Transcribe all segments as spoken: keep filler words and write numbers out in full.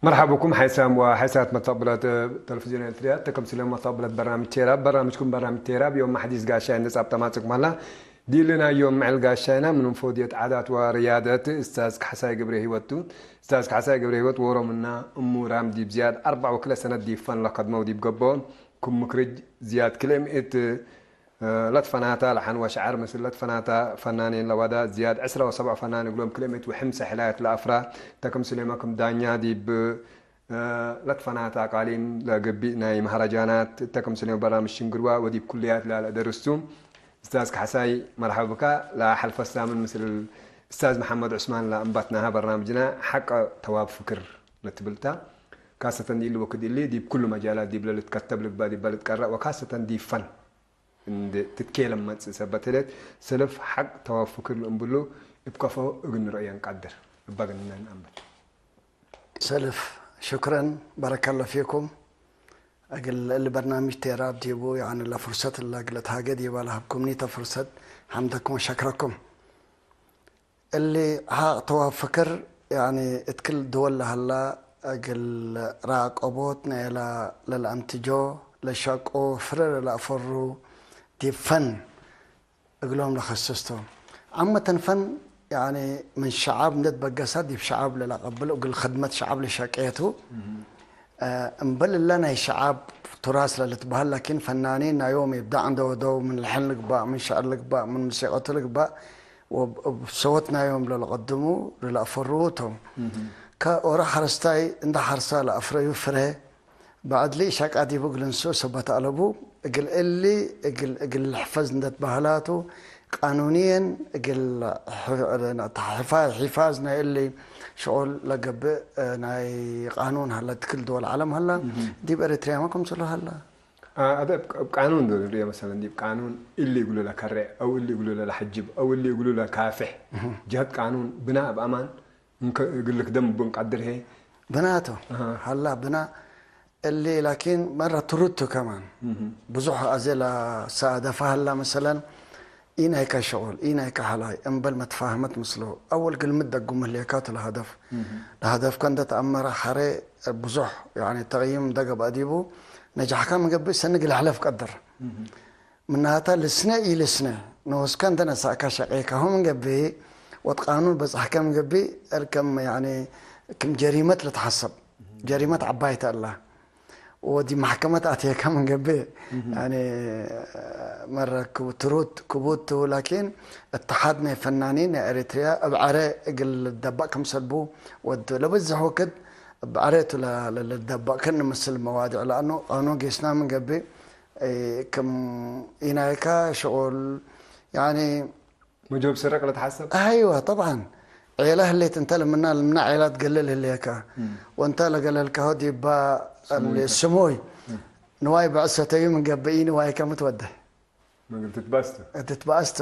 መርሐበኩም ሓይሳም ወሓይሳት መተቅብለት ተለፍዝዮን ኤርትርያ፣ ተከምስልዮም መተቅብለት በርናምጅ ቴራብ። በርናምጅኩም በርናምጅ ቴራብ ዮም መሕዲስ ጋሻይ እንዴ ጻብጠ ማጽእኩም ሀላ። ዲሊ ናይ ዮም ምዕል ጋሻይና ምን እንፎድየት ዓዳት ወርያደት እስታዝ ካሕሳይ ገብረሂወት ቱ። እስታዝ ካሕሳይ ገብረሂወት ዎሮምና እሙራም ዲብ ዝያድ አርበዕ ወክልኤ ሰነት ዲብ ፈን ለከድመው ዲብ ገብኦ፣ ክም ምክርጅ ዝያድ ክልኤ ምእት ለትፈናታ ለሐን ወሸዐር ምስል ለትፈናታ ፈናኔን ለወዳ ዝያድ ዕስራ ወሰብዕ ፈናን እግሎም ክልኤ ምእት ወሐምሰ ሕላየት ለአፍራ። ተክም ስሌማ ክም ዳኛ ዲብ ለትፈናታ አቃሊም ለገብእ ናይ መሀረጃናት ተክም ስሌማ በራምጅ ሽንግርዋ ወዲብ ኩልያት ላለአደርሱ። እስታዝ ካሕሳይ መርሐብ ብካ። ለሐልፈ ሳምን ምስል እስታዝ መሐመድ ዑስማን ለአንባትናሃ በርናምጅና ሐቀ ተዋብ ፍክር ለትብልታ። ካሰተን ዲእሊ ወክድ እሊ ዲብ ኩሉ መጃላት ዲብ ለልትከተብ ልግባእ ዲብ ለልትቀረእ ወካሰተን ዲብ ፈን እንዴ ትትኬለም መጽእ ሰበት ህሌት፣ ሰልፍ ሐቅ ተዋብ ፍክር ለእምብሉ እብ ከፎ እግል ንርእዮ እንቀድር። እበ ግንነ ነአምር። ሰልፍ፣ ሽክረን፣ በረከለ ፊኩም። እግል እሊ በርናምጅ ቴራብ ዲቡ፣ ያኒ ለፍርሰት እለ እግል እትሃጌ ዲበ ለሀብኩምኒ ተ ፍርሰት ሐምደኩም ወሸክረኩም። እሊ ሐቅ ተዋብ ፍክር፣ ያኒ እት ክል ድወል ለሀላ እግል ራቀቦት ናይላ ለለአንትጆ፣ ለሸቁ ፍሬ ለለአፈሩ ዲብ ፈን እግሎም ለከስስ ቱ። ዓመተን ፈን፣ ያኒ ምን ሸዓብ እንዴ ትበገሰ ዲብ ሸዓብ ለለአቀብል እግል ክድመት ሸዓብ ለሸቄ ቱ። እምበል እለ ናይ ሸዓብ ቱራስ ለልትበህል፣ ላኪን ፈናኒን ናዮም ኢብዳዕ እንዴ ወደው፣ ምን ለሐን ልግባእ፣ ምን ሸዕር ልግባእ፣ ምን ሙሲቀቱ ልግባእ፣ ወእብ ሰወት ናዮም ለልቀድሙ ለለአፈርዉ ቶም። ከኦረ ሐረስታይ እንዴ ሐርሰ ለአፍረዩ ፍሬ፣ በዕድ ለኢሸቃ ዲቡ እግል እንስኡ ሰበት አለቡ። እግል እሊ፣ እግል፣ እግል ልሕፈዝ እንዴ ትበህላቱ፣ ቃኑንየን እግል ሕ-፣ ሒፋ-፣ ሒፋዝ ናይ እሊ ሽቁል ለገብእ ናይ ቃኑን ሀለ፣ እት ክል ድወል ዐለም ሀለ፣ ዲብ ኤሪትርያመ ክምስሉ ሀለ። አ-፣ አደ እብ፣ እብ ቃኑን ዶ ንርእዮ፣ መሰለን ዲብ ቃኑን እሊ እግሉ ለከሬ፣ አው እሊ እግሉ ለለሐጅብ፣ አው እሊ እግሉ ለካፍሕ፣ ጀህት ቃኑን ብና እብ አማን እንከ እግል ልክደም እቡ እንቀድር ህዬ። ብናቱ አሃ። ሀላ ብና እሊ ላኪን መረ ትሩድ ቱ ከማን። ብዙሕ አዜ ለሳደፈ ሀላ መሰለን፣ ኢናይከ ሽቁል፣ ኢናይከ ሐላይ፣ እምበል መትፋህመት ምስሉ። አወል ግልምድ ደጉም ህሌካቱ ለሀደፍ። ለሀደፍከ እንዴ ተአመረ ሐሬ ብዙሕ፣ ያኒ፣ ተቅይም እንዴ ገብአ ዲቡ፣ ነጃሕከ ምን ገብእ ሰኒ እግል ሕለፍ ቀድር። ምናተ ልስነ ኢልስነ፣ ኖስከ እንተ ነሳእከ ሸቄካሁ ምን ገብእ፣ ወድ ቃኑን በጽሐከ ምን ገብእ፣ እልከም፣ ያኒ፣ ክም ጀሪመት ልትሐሰብ። ጀሪመት ዐባይ ተ እላ። ወዲብ መሕከመት አቴከ ምን ገብእ፣ ያኒ፣ መረ ክቡ-፣ ትሩድ ክቡድ ቱ፣ ላኪን እትሓድ ናይ ፈናኒን ናይ ኤሪትርያ እብ ዐረ እግል ልደበእ ክምሰል ቡ ወድ ለበዝሕ ወክድ እብ ዐረ ቱ ለ-፣ ለ-፣ ልደበእ ክን ምስል መዋዲዕ፣ ለአኑ ቃኑን ጌስና ምን ገብእ፣ እ፣ ክም ኢናይከ ሽቁል፣ ያኒ፣ መጆብ ስረቅ ለተሐሰብ። አይወ፣ ጠብዓን። ዔለ ህሌት እንተ ለምና፣ ለምና ዔላት ገልል ህሌከ። እም። ወእንተ ለገለልካሁ ዲባ ስሙይ እሊ ተ-፣ ስሙይ። እም። ንዋይ ብዕድ ሰተዩ ምን ገብእ፣ ንዋይከ ምትወዴ። ምን ትትበአስቱ። ትትበአስቱ።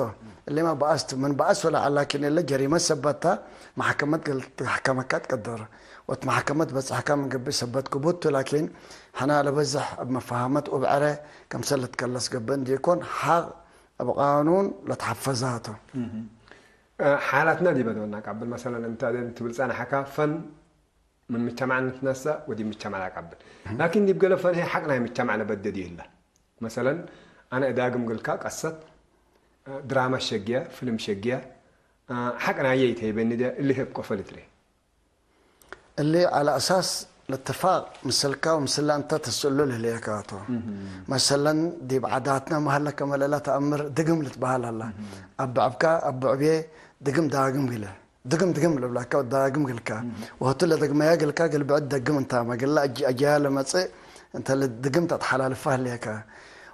እሊማ በአስቱ። ምን በአስ ወለዐል ላኪን እለ ጀሪመት ሰበት ተ፣ መሕከመት ገልትሐከመካ ትቀድር። ወእት መሕከመት በጽሐካ ምን ገብእ ሰበት ክቡድ ቱ፣ ላኪን ሕና ለበዝሕ እብ መፋሀመት ወእብ ዐረ ከምሰል ልትከለስ ገብእ እንዲኮን፣ ሐቅ እብ ቃኑን ለትሐፈዛቱ። እህ። እ፣ ሓላትና ዲበ ዶና ቀብል፣ መሰለን፣ እንተ ትብል ጸንሐካ፣ ፈን ምን ምጅተማዕ ንትነሰእ ወዲብ ምጅተማዕ ለቀብል። እህ። ላኪን ዲብ ገሌ ፈን ህይ ሐቅ ናይ ምጅተማዕ ለበደድ ይህለ። መሰለን፣ አነ እዳግም ግልካ ቀሰት፣ እ፣ ድራማ ሸግየ፣ ፍልም ሸግየ፣ እ፣ ሐቅ ናየ ኢተይበኒ ደ፣ እሊ ህብ ቆፈ ልትሬ። እሊ ዐለ አሳስ ልትፋቅ ምስልካ ወምስለ እንተ ትስእሉ ለህሌካቱ። እህ። መሰለን፣ ዲብ ዓዳትነ መሀለ ከመ ለለ ተአምር ድግም ልትበሀል ሀላ። እህ። አብዕብካ፣ አብዕብዬ ድግም ዳግም ግለ። ድግም ድግም ልብለከ ወዳግም ግልካ። እህ። ወህቱ ለደግመያ ግልካ ግል ብዕድ ደግም እንታመ፣ ግለ አጅ-፣ አጅያ ለመጽእ እንተ ለድግም ተትሐላልፋ ህሌከ።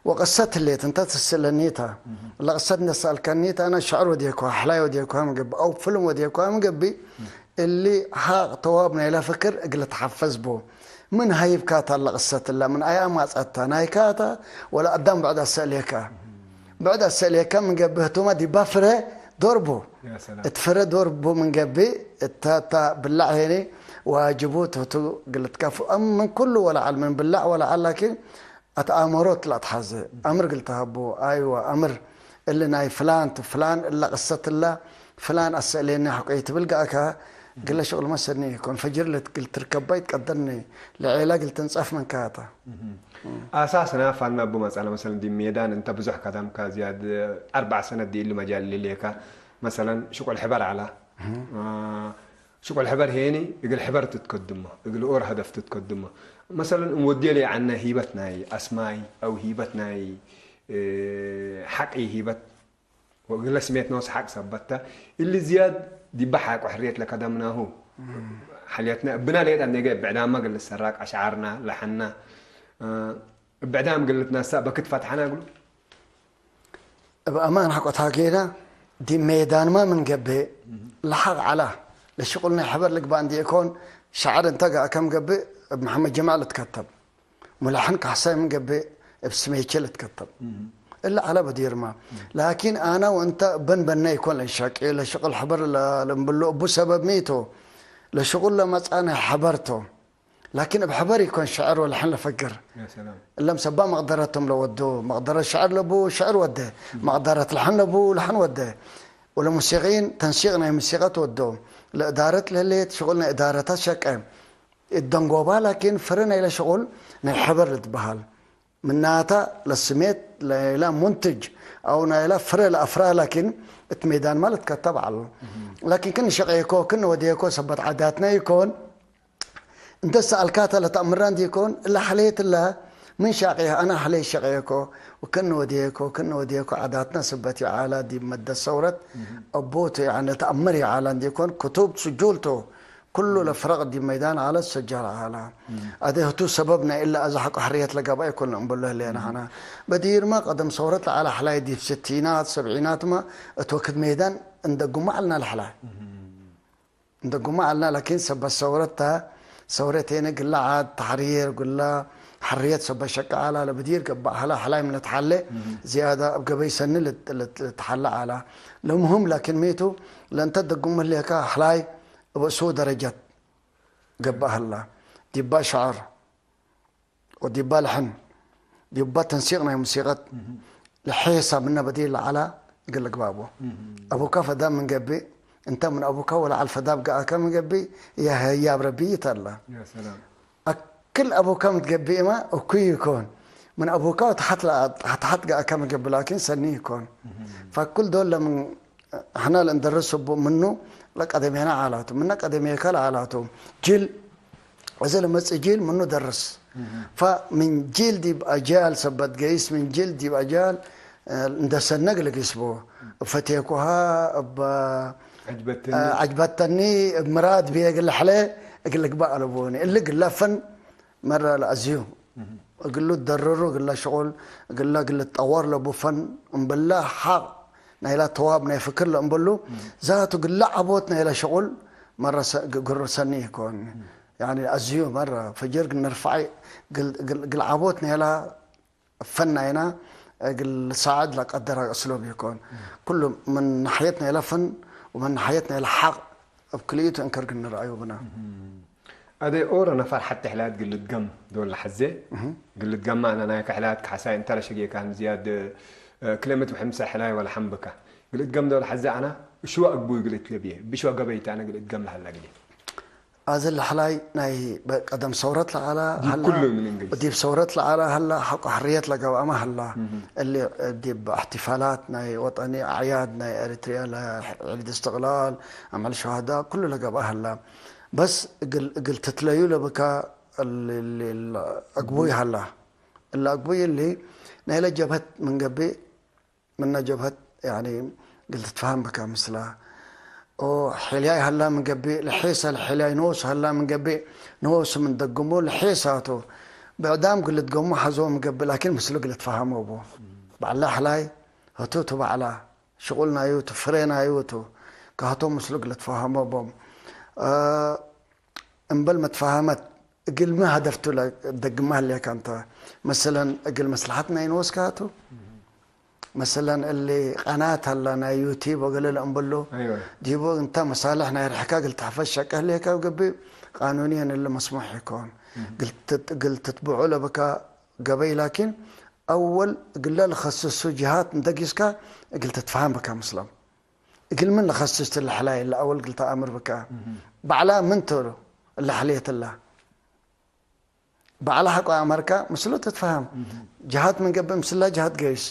ወቅሰት ህሌት እንተ ትስእለኒታ። እህ። ለቅሰት እንደ ሰአልከኒታ፣ አነ ሸዕር ወዴኳ፣ ሕላይ ወዴኳ ምግብ፣ አው ፍልም ወዴኳ ምግብ፣ እህ። እሊ ሐቅ ተዋብ ናይለ ፍክር እግል ልትሐፈዝ ቡ። ምን ሀይብካታ ለቅሰት እላ፣ ምን አይ አማጸታ፣ ናይካታ ወለ አዳም ብዕድ አሰእሌካ። ብዕድ አሰእሌካ ምን ገብእ ህቱመ ዲባ ፍረ ዶር ቡ። ያ ሰላም። እት ፍረ ዶር ቡ ምን ገብእ፣ እተ፣ እተ ብላዕ ሄኒ ዋጅቡ ትህቱ ግልትካፉ። እም ምን ኩሉ ወለዐል፣ ምን ብላዕ ወለዐል ላኪን አትአመሮት ለአትሐዜ፣ አምር እግል ተሀቡ። አይወ፣ አምር እሊ ናይ ፍላን ቱ፣ ፍላን እለ ቅሰት እለ፣ ፍላን አሰእሌኒ ሐቆ ኢትብል ገአከ፣ እግለ ሽቁል መሰኒ ኢኮን፣ ፈጅር ለትግል ትርከባ ይትቀደርኒ፣ ለዔላ እግል ትንጸፍ ምን ካታ። እህ። አሳስና ፋና እቡ መጸለ፣ መሰለን ዲብ ሜዳን እንተ ብዙሕ ከደምካ፣ ዝያድ አርበዕ ሰነት ዲእሊ መጃል ሌካ፣ መሰለን ሽቁል ሕበር ዐላ። እህ። አ፣ ሽቁል ሕበር ሄኒ እግል ሕበር ትትከድሞ፣ እግል ኦር ሀደፍ ትትከድሞ። መሰለን እንወዴ ለይዐነ ሂበት ናይ አስማይ አው ሂበት ናይ፣ እ፣ ሐቂ ሂበት ወእግለ ስሜት ኖስ ሐቅ ሰበት ተ። እሊ ዝያድ ዲበ ሐቆ ሕርየት ለከደምናሁ። እም። ሐልየትነ እብና ሌጠ እብ ብዕዳመ እግል ልሰራቅ አሽዓርና ለሐና፣ እ፣ እብ ብዕዳም እግል ልትነሳእ በክት ፈትሐና እግሉ። እብ አማን ሐቆ ታጌና ዲብ ሜዳንመ ምን ገብእ እም። ለሐቅ ዐላ። ለሽቁል ናይ ሕበር ልግባእ እንዴ ኢኮን፣ ሸዕር እንተ ገአ ከም ገብእ እብ መሐመድ ጀማል ልትከተብ። ሙለሐን ካሕሳይ ምን ገብእ እብ ስሜቼ ልትከተብ። እም። እለ ዐለ በዲርመ። እም። ላኪን አነ ወእንተ በን በነ ኢኮን ለእንሸቂ፣ ለሽቅል ሕበር ለ-፣ ለእምብሎ እቡ ሰበብ ሚ ቱ? ለሽቁል ለመጽአ ናይ ሕበር ቱ። ላኪን እብ ሕበር ኢኮን ሸዕር ወለሐን ለፈግር። ያ ሰላም። እለም ሰባ መቅደረቶም ለወዱ፣ መቅደረት ሸዕር ለቡ ሸዕር ወደ፣ እም። መቅደረት ለሐን ለቡ ለሐን ወደ። ወለሙሲቂን ተንሲቅ ናይ ሙሲቀት ወዶ። ለእዳረት ለህሌት ሽቁል ናይ እዳረታት ሸቀ። እት ደንጎባ ላኪን ፍሬ ናይለ ሽቁል ናይ ሕበር ልትበሃል። ምናተ ለስሜት ናይለ ሙንትጅ አው ናይለ ፍሬ ለአፍራህ ላኪን እት ሜዳንመ ልትከተብ ዐለ። እህ። ላኪን ክን ሸቄኮ፣ ክን ወዴኮ ሰበት ዓዳትነ ኢኮን። እንተ ሰአልካተ ለተአምረ እንዲኮን እለ ሐሌት እለ ምን ሻቄ አነ ሐሌት ሸቄኮ ወክን ወዴኮ፣ ክን ወዴኮ ዓዳትነ ስበት ይዓላ ዲብ መደት ሰውረት እህ። አቦቱ ያነ ተአምር ይዓላ እንዲኮን ክቱብ ስጁል ቱ። ኩሉ ለፍረቅ ዲብ መይዳን ዐለ ሰጃል ዐለ። እም። አዜ ህቱ ሰበብ ናይ እለ አዜ ሐቆ ሕርየት ለገብአ ኢኮን እምበሎ ህሌነ እም። ሐና። በዲርመ ቀደም ሰውረት ለዐለ ሕላይ ዲብ ስቲናት ሰብዒናትመ እት ወክድ መይዳን እንደጉመ ዐልነ ለሕላይ። እም። እንደጉመ ዐልነ ላኪን ሰበት ሰውረት ተ፣ ሰውረት ሄነ ግለ ዓድ ተሕሪር ግለ ሕርየት ሰበት ሸቀ ዐለ ለበዲር ገብእ ሀለ ሕላይ ምን ለትሓሌ እም። ዝያዳ እብ ገበይ ሰኒ ልት-፣ ልት-፣ ልትሓለ ዐለ። ለምህም ላኪን ሚ ቱ ለእንተ ደጉመ ህሌከ ሕላይ እብ እሱ ደረጀት ገብእ ሀላ። ዲባ ሸዕር ወዲባ ለሐን፣ ዲባ ተንሲቅ ናይ ሙሲቀት እህ። ለሔሳ ምነ በዲር ለዐላ እግል ልግባእ ቡ። እህ። አቡካ ፈዳብ ምን ገብእ፣ እንተ ምን አቡካ ወለዐል ፈዳብ ገአከ ምን ገብእ፣ ያ ህያብ ረቢ ይተላ። ያ ሰላም። አክል አቡካ ምትገብእመ እኩይ ይኮን። ምን አቡካ ወተሐት ለአ-፣ ተሐት ገአከ ምን ገብእ ላኪን ሰኒ ይኮን። እህ። ፈኩል ዶል ለምን ሕነ ለእንደርስ እቡ ምኑ ለቀደሜና ዐላቱ፣ ምነ ቀደሜከ ለዐላቱ ጅል፣ እዘ ለመጽእ ጅል ምኑ ደርስ። እህ። ፈምን ጅል ዲብ አጃል ሰበት ገይስ፣ ምን ጅል ዲብ አጃል፣ እ፣ እንደ ሰነግ ለግስቦ፣ እብ ፈቴኩሃ፣ እብ፣ ዐጅበተኒ። እ፣ ዐጅበተኒ፣ እብ ምራድ ብዬ እግል ለሐለ እግል ልግባእ አለቦኒ። እሊ እግል ለፈን መረ ለአዝዩ። እህ። እግሉ ትደርሩ እግለ ሽቁል፣ እግለ እግል ልትጠወር ለቡ ፈን፣ እምብለ ሐቅ ናይላ ተዋብ ናይ ፍክር ለእምብሉ፣ እህ። ዛቱ እግለ ዐቦት ናይለ ሽቁል መረ ሰ-፣ ግ-፣ ግሩ ሰኒ ኢኮን። እህ። ያኒ አዝዩ መረ ፈጅር እግል ንርፈዐ፣ እግል፣ እግል፣ እግል ዐቦት ናይላ ፈን ናይና እግል ልሳዕድ ለቀደረ እስሉብ ኢኮን። እህ። ኩሉ ምን ናሕየት ናይለ ፈን ወምን ናሕየት ናይለ ሐቅ እብ ክልኢቱ እንከር እግል ንርአዩ ብነ። እህ። አዜ ኦሮ ነፈር ሐቴ ሕላያት እግል ልትገም ዶል ለሐዜ፣ እህ። እግል ልትገም አነ ናይከ ሕላያት ከሐሳይ እንተ ለሸጌካን ዝያድ፣ እ፣ ክሌመት ወሕምሰ ሕላይ ወለሐምብከ እግል ልትገም ዶል ለሐዜ አነ እሽዋ እግቡይ እግል እትገብዬ፣ ብሽዋ ገበይት አነ እግል እትገም ለሀላ እግል። አዜ ለሕላይ ናይ በ-፣ ቀደም ሰውረት ለዐላ ዲብ ሀላ፣ ኩሉ ምን እንግሊዝ። ዲብ ሰውረት ለዐላ ሀላ፣ ሐቆ ሕርየት ለገብአመ ሀላ፣ እህ። እሊ ዲብ እሕትፋላት ናይ ወጠኒ፣ አዕያድ ናይ ኤሪትርያ፣ ለዒድ እስትቅላል፣ አምዕል ሸሃዳ፣ ኩሉ ለገብአ ሀላ። በስ እግል፣ እግል ትትለዩ ለብካ እል-፣ እል-፣ እል-፣ አግቡይ ሀላ። እለ አግቡይ እሊ ናይለ ጀብሀት ምን ገብእ፣ ምነ ጀብሀት፣ ያኒ፣ እግል ትትፈሀም ብካ ምስላ። ኦ፣ ሕልያይ ሀላ ምን ገብእ፣ ለሔሰ ለሕልያይ ኖሱ ሀላ ምን ገብእ፣ ኖሱ ምን ደግሞ ለሔሳቱ። ብዕዳም እግል ልትገሙ ሐዞ ምን ገብእ፣ ላኪን ምስሉ እግል ልትፈሀሞ ቡ። በዐላ ሕላይ ህቱ ቱ በዐላ። ሽቁል ናዩ ቱ፣ ፍሬ ናዩ ቱ፣ ከህቶም ምስሉ እግል ልትፈሀሞ ቦም። እ፣ እምበል መትፈሀመት፣ እግልሚ ሀደፍ ቱ ለደግመ ህሌከ እንተ። መሰለን፣ እግል መስለሐት ናይ ንወስከ ቱ። መሰለን፣ እሊ ቀናት ሀላ ናይ ዩቲብ ወገሌ ለእምብሉ፣ አይወ። ዲቡ እንተ መሳልሕ ናይ ርሕከ እግል ተሕፈዝ ሸቀ ህሌከ እብ ገብእ፣ ቃኑንየን እሊ መስሙሕ ኢኮን። እግል ትት-፣ እግል ትትብዑ ለብከ ገበይ ላኪን፣ አወል እግለ ለከስሱ ጅሃት እንተ ጊስከ እግል ትትፈሀም ብከ ምስሎም። እግል ምን ለከስስ ትለ ሕላይ ለአወል እግል ተአምር ብከ። እህ። በዕላ ምን ቱ እለ ሕልየት እላ? በዕላ ሐቆ አመርከ ምስሉ ትትፈሀም። ጀሃት ምን ገብእ ምስላ ጀሃት ገይስ፣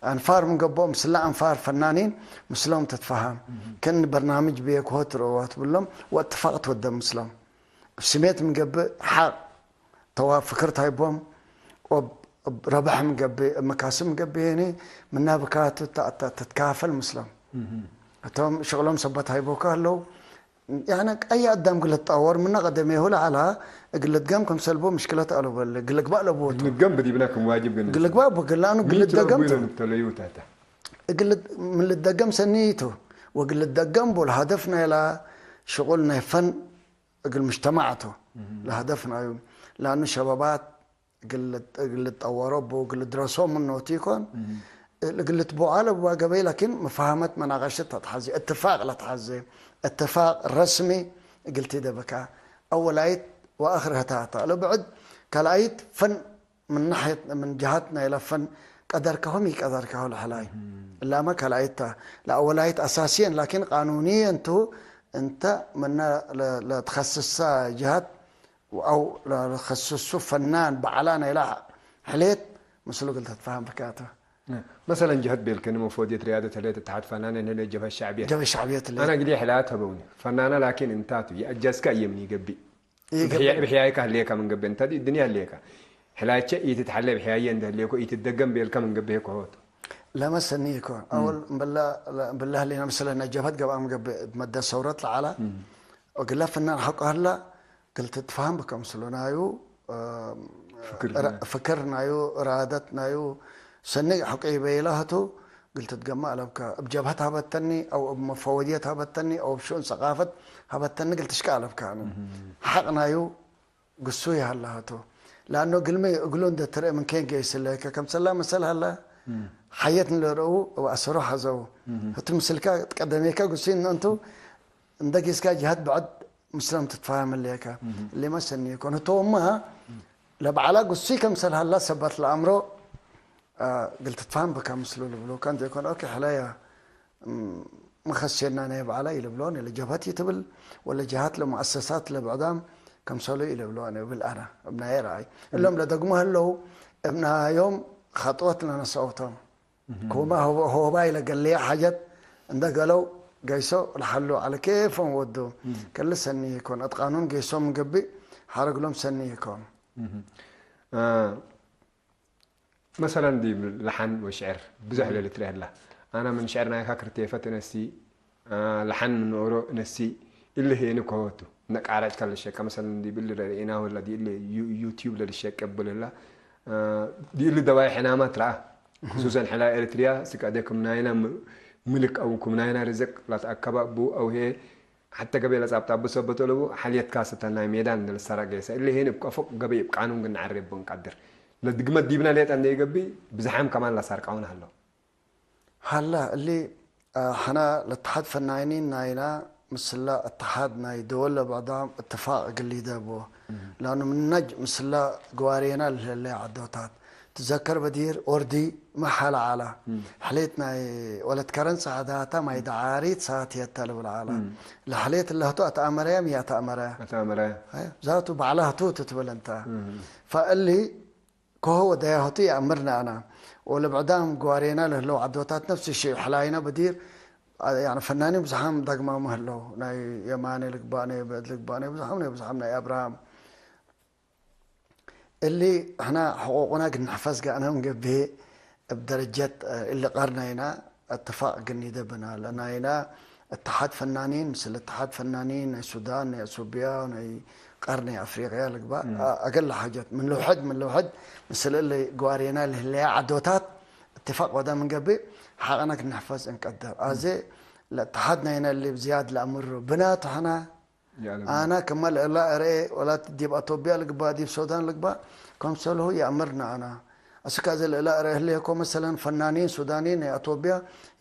አንፋር ምን ገብኦ ምስላ አንፋር ፈናኒን ምስሎም ትትፈሀም። ክእን በርናምጅ ብዬ ክሆ ትርእዋ ትብሎም ወእትፋቅ ትወደም ምስሎም። እብ ስሜት ምን ገብእ ሐቅ ተዋ ፍክር ታይቦም፣ ወእብ ረብሕ ምን ገብእ፣ እብ መካስብ ምን ገብእ ህኒ ምና ብካቱ ተ-፣ ተ-፣ ትትካፈል ምስሎም። እቶም ሽቅሎም ሰበት ሃይቦከ ህለው፣ ያነ አይ አዳም እግል ልትጣወር ምነ ቀደሜሁ ለዐላ እግል ልትገም ክምሰልቡ ምሽክለት አለቡ በለ። እግል ልግባእ ለቡ ቱ። እግል ንትገም ብዲብና ክም ዋጅብ ግን እግል ልግባእ ቡ፣ እግል ለአኑ እግል ሚ ልትደገም ቱ። ትረቡይነ ምተለዩ ታታ። እግል ልት-፣ ምን ልትደገም ሰኒ ቱ። ወእግል ልትደገም ቡ ለሀደፍ ናይላ ሽቁል ናይ ፈን እግል ሙጅተማዕ ቱ። ለሀደፍ ናዩ። ለአኑ ሸባባት እግል ልት-፣ እግል ልትጠወሮ ቡ፣ እግል ልድረሶ ምኖቱ ኢኮን። እግል ልትቦዓ ለብዋ ገበይ ላኪን መፋሀመት መናቀሸት ለትሐዜ፣ እትፋቅ ለትሐዜ፣ እትፋቅ ረስሚ እግል ቲደብካ። አወላይት ወአክር ህታታ ለብዕድ ካልአይት ፈን ምን ናሕየት፣ ምን ጀሃት ናይለ ፈን ቀደርከሆም ኢቀደርከሆ ለሐላይ። እላመ ካልአይት ተ። ለአወላይት አሳስየን ላኪን ቃኑንየን ቱ እንተ ምነ ለ-፣ ለትኸስሳ ጀሃት አው ለከስሱ ፈናን በዐላ ናይላ ሕሌት ምስሉ እግል ተትፋሀም ብካተ። መሰለን ጀህት ቤልክኒ መፎድየት ርያደት ህሌት እትሓድ ፈናኒን ህሌት ጀብሀት ሸዕብየት። ጀብሀት ሸዕብየት ህሌት። አነ እግልዬ ሕላየት ሀበውኒ። ፈናነ ላኪን እንታቱ የአጃዝከ አየምኒ ገብእ። ኢገብእ። ብሕያይከ ህሌከ ምን ገብእ እንተ ዲ እድንየ ህሌከ። ሕላቼ ኢትትሐሌ ብሕያየ እንደ ህሌኮ ኢትደገም ቤልከ ምን ገብእ ኮሆቱ። ለመሰኒ እኮ አወል እምብላ፣ እምብላ ህሌነ ምስለ ናይ ጀብሀት ገብአ ምን ገብእ እብ መደ ሰውረት ለዐላ። እግለ ፍናን ሐቆ ሀላ፣ እግል ትትፋሀም ብከምስሉ ናዩ፣ እ፣ ፍክር ረ-፣ ናዩ። ፍክር ናዩ፣ እራደት ናዩ፣ ሰኒ ሐቆ ኢበይላ ህቱ፣ እግል ትትገመ አለብከ። እብ ጀብሀት ሀበተኒ፣ አው እብ መፈወድየት ሀበተኒ፣ አው እብ ሽኡን ሰቃፈት ሀበተኒ እግል ትሽቀ አለብከ። ሐቅ ናዩ ግሱይ ሀላ ህቱ። ለአኖ እግልሚ እግሉ እንደ ትርእ ምን ኬን ገይስ ለከ፣ ከምሰላ መሰል ሀላ፣ ሐየት ንለርአው እብ አሰሩ ሐዘው። ህቱ ምስልከ ትቀደሜከ ግሱይ እንቱ፣ እንደ ጊስካ ጅሀት ብዕድ ምስሎም ትትፋሀም ህሌከ። እሊመ ሰኒ ኢኮን። ህቶምመ ለበዐላ ግሱይ ከምሰል ሀላ ሰበት ለአምሮ፣ አ፣ እግል ትትፋሀም ብከ ምስሉ ልብሉከ እንተ ኢኮን። ኦኬ፣ ሕለየ፣ እም፣ መኸሴና ናይ በዐላ ኢልብሎን፣ ለጀብሀት ኢትብል፣ ወለ ጀሃት ለሙአሰሳት ለብዕዳም ከምሰሉ ኢልብሎን እብል አነ፣ እብ ናየ ረአይ። እሎም ለደግሞ ህለው፣ እብ ናዮም ኸጥወት ለነስአው ቶም። ክመ ሆ-፣ ሆባይ ለገለየ ሓጀት እንደ ገለው ገይሶ ለሐሉ ዐለ ኬፎም ወዱ። ከለ ሰኒ ኢኮን፣ እት ቃኑን ገይሶም ምን ገብእ ሐረግሎም ሰኒ ኢኮን። አ፣ መሰለን ዲብ ለሐን ወሽዕር ብዞሕ ለልትረኤ ህላ። አነ ምን ሽዕር ናይካ ክርቴፈት እነሲ፣ አ፣ ለሐን ምን ኦሮ እነሲ፣ እሊ ሄኒ ከሆቱ። ነቃራጭ ከልሸቀ መሰለን ዲብ እሊ ረኤና ወላ ዲብ እሊ ዩ-፣ ዩትዩብ ለልሸቀ እብል ህላ፣ አ፣ ዲብ እሊ ደባይ ሕናማት ረአ። ክሱሰን ሕላ ኤሪትርያ ስቀደ ክም ናይና ም-፣ ምልክ አው ክም ናይና ርዝቅ ለትአከበ እቡ አው ህዬ ሐተ ገበይ ለጻብጣቡ ሰበት አለቡ፣ ሐልየት ካሰተን ናይ ሜዳን እንደ ልሰራ ገይሰ። እሊ ሄን እብ ከፎቅ ገበይ እብ ቃኑን ግን ነዐሬ እቡ እንቀድር። ለድግመት ዲብነ ሌጠ እንደ ኢገብእ፣ ብዝሓም ከማን ለሰርቀውን ሀለው። ሀላ፣ እሊ፣ አ፣ ሕነ ለእትሓድ ፈናኒን ናይና ምስለ እትሓድ ናይ ደወል ለብዕዳም እትፋቅ እግል ሊደቦ። እም። ለአኑ ምነጅ ምስለ ግዋሬና ለህሌ ዐዶታት። ትዘከር በዲር ኦርዲ መሐለ ዐለ። እም። ሕሌት ናይ ወለት ከረን ጸዕዳታ ማይ እም። ደዓሪት ሳትየተ ልብል ዐለ። እም። ለሕሌት እለ ህቱ አትአመረየ ሚ አትአመረ? አትአመረ። አይ፣ ዛቱ በዕለ ህቱ ትትብል እንተ። እም። ፈእሊ ከሆ ወደያሆቱ ይአምርነ አነ። ወለብዕዳም ግዋሬና ለህለው ዐዶታት ነፍስ ሸይ ሕላይነ በዲር፣ አ፣ ያኒ ፈናኒን ብዝሓም ዳግማሙ ህለው። ናይ የማነ ልግባእ፣ ናይ ብዕድ ልግባእ፣ ናይ ብዝሓም፣ ናይ ብዝሓም፣ ናይ አብርሃም። እሊ ሕነ ሕቁቁና እግል ንሕፈዝ ገአነ እንገብእ እብ ደረጀት፣ እ፣ እሊ ቀርነይና እትፋቅ እግል ኒደብና ለናይና እትሓድ ፈናኒን ምስል እትሓድ ፈናኒን ናይ ሱዳን፣ ናይ አቶብያ፣ ናይ ቀርኒ አፍሪቅያ ልግባእ፣ እም። አ-፣ አገለ ሓጀት ምን ልውሕድ፣ ምን ልውሕድ ምስል እሊ ግዋሬና ለህለያ ዐዶታት እትፋቅ ወደ ምን ገብእ ሐቅነ እግል ንሕፈዝ እንቀድር። አዜ እም። ለእትሓድ ናይነ እሊ ብዝያድ ለአምሩ ብናቱ ሕነ የአለምነ። አነ ክመ ለእላ እርኤ ወላት ዲብ አቶብያ ልግባእ ዲብ ሱዳን ልግባእ ከምሰልሁ ይአምርነ አነ። አስክ አዜ ለእላ እርኤ ህሌኮ መሰለን ፈናኒን ሱዳኒን ናይ አቶብያ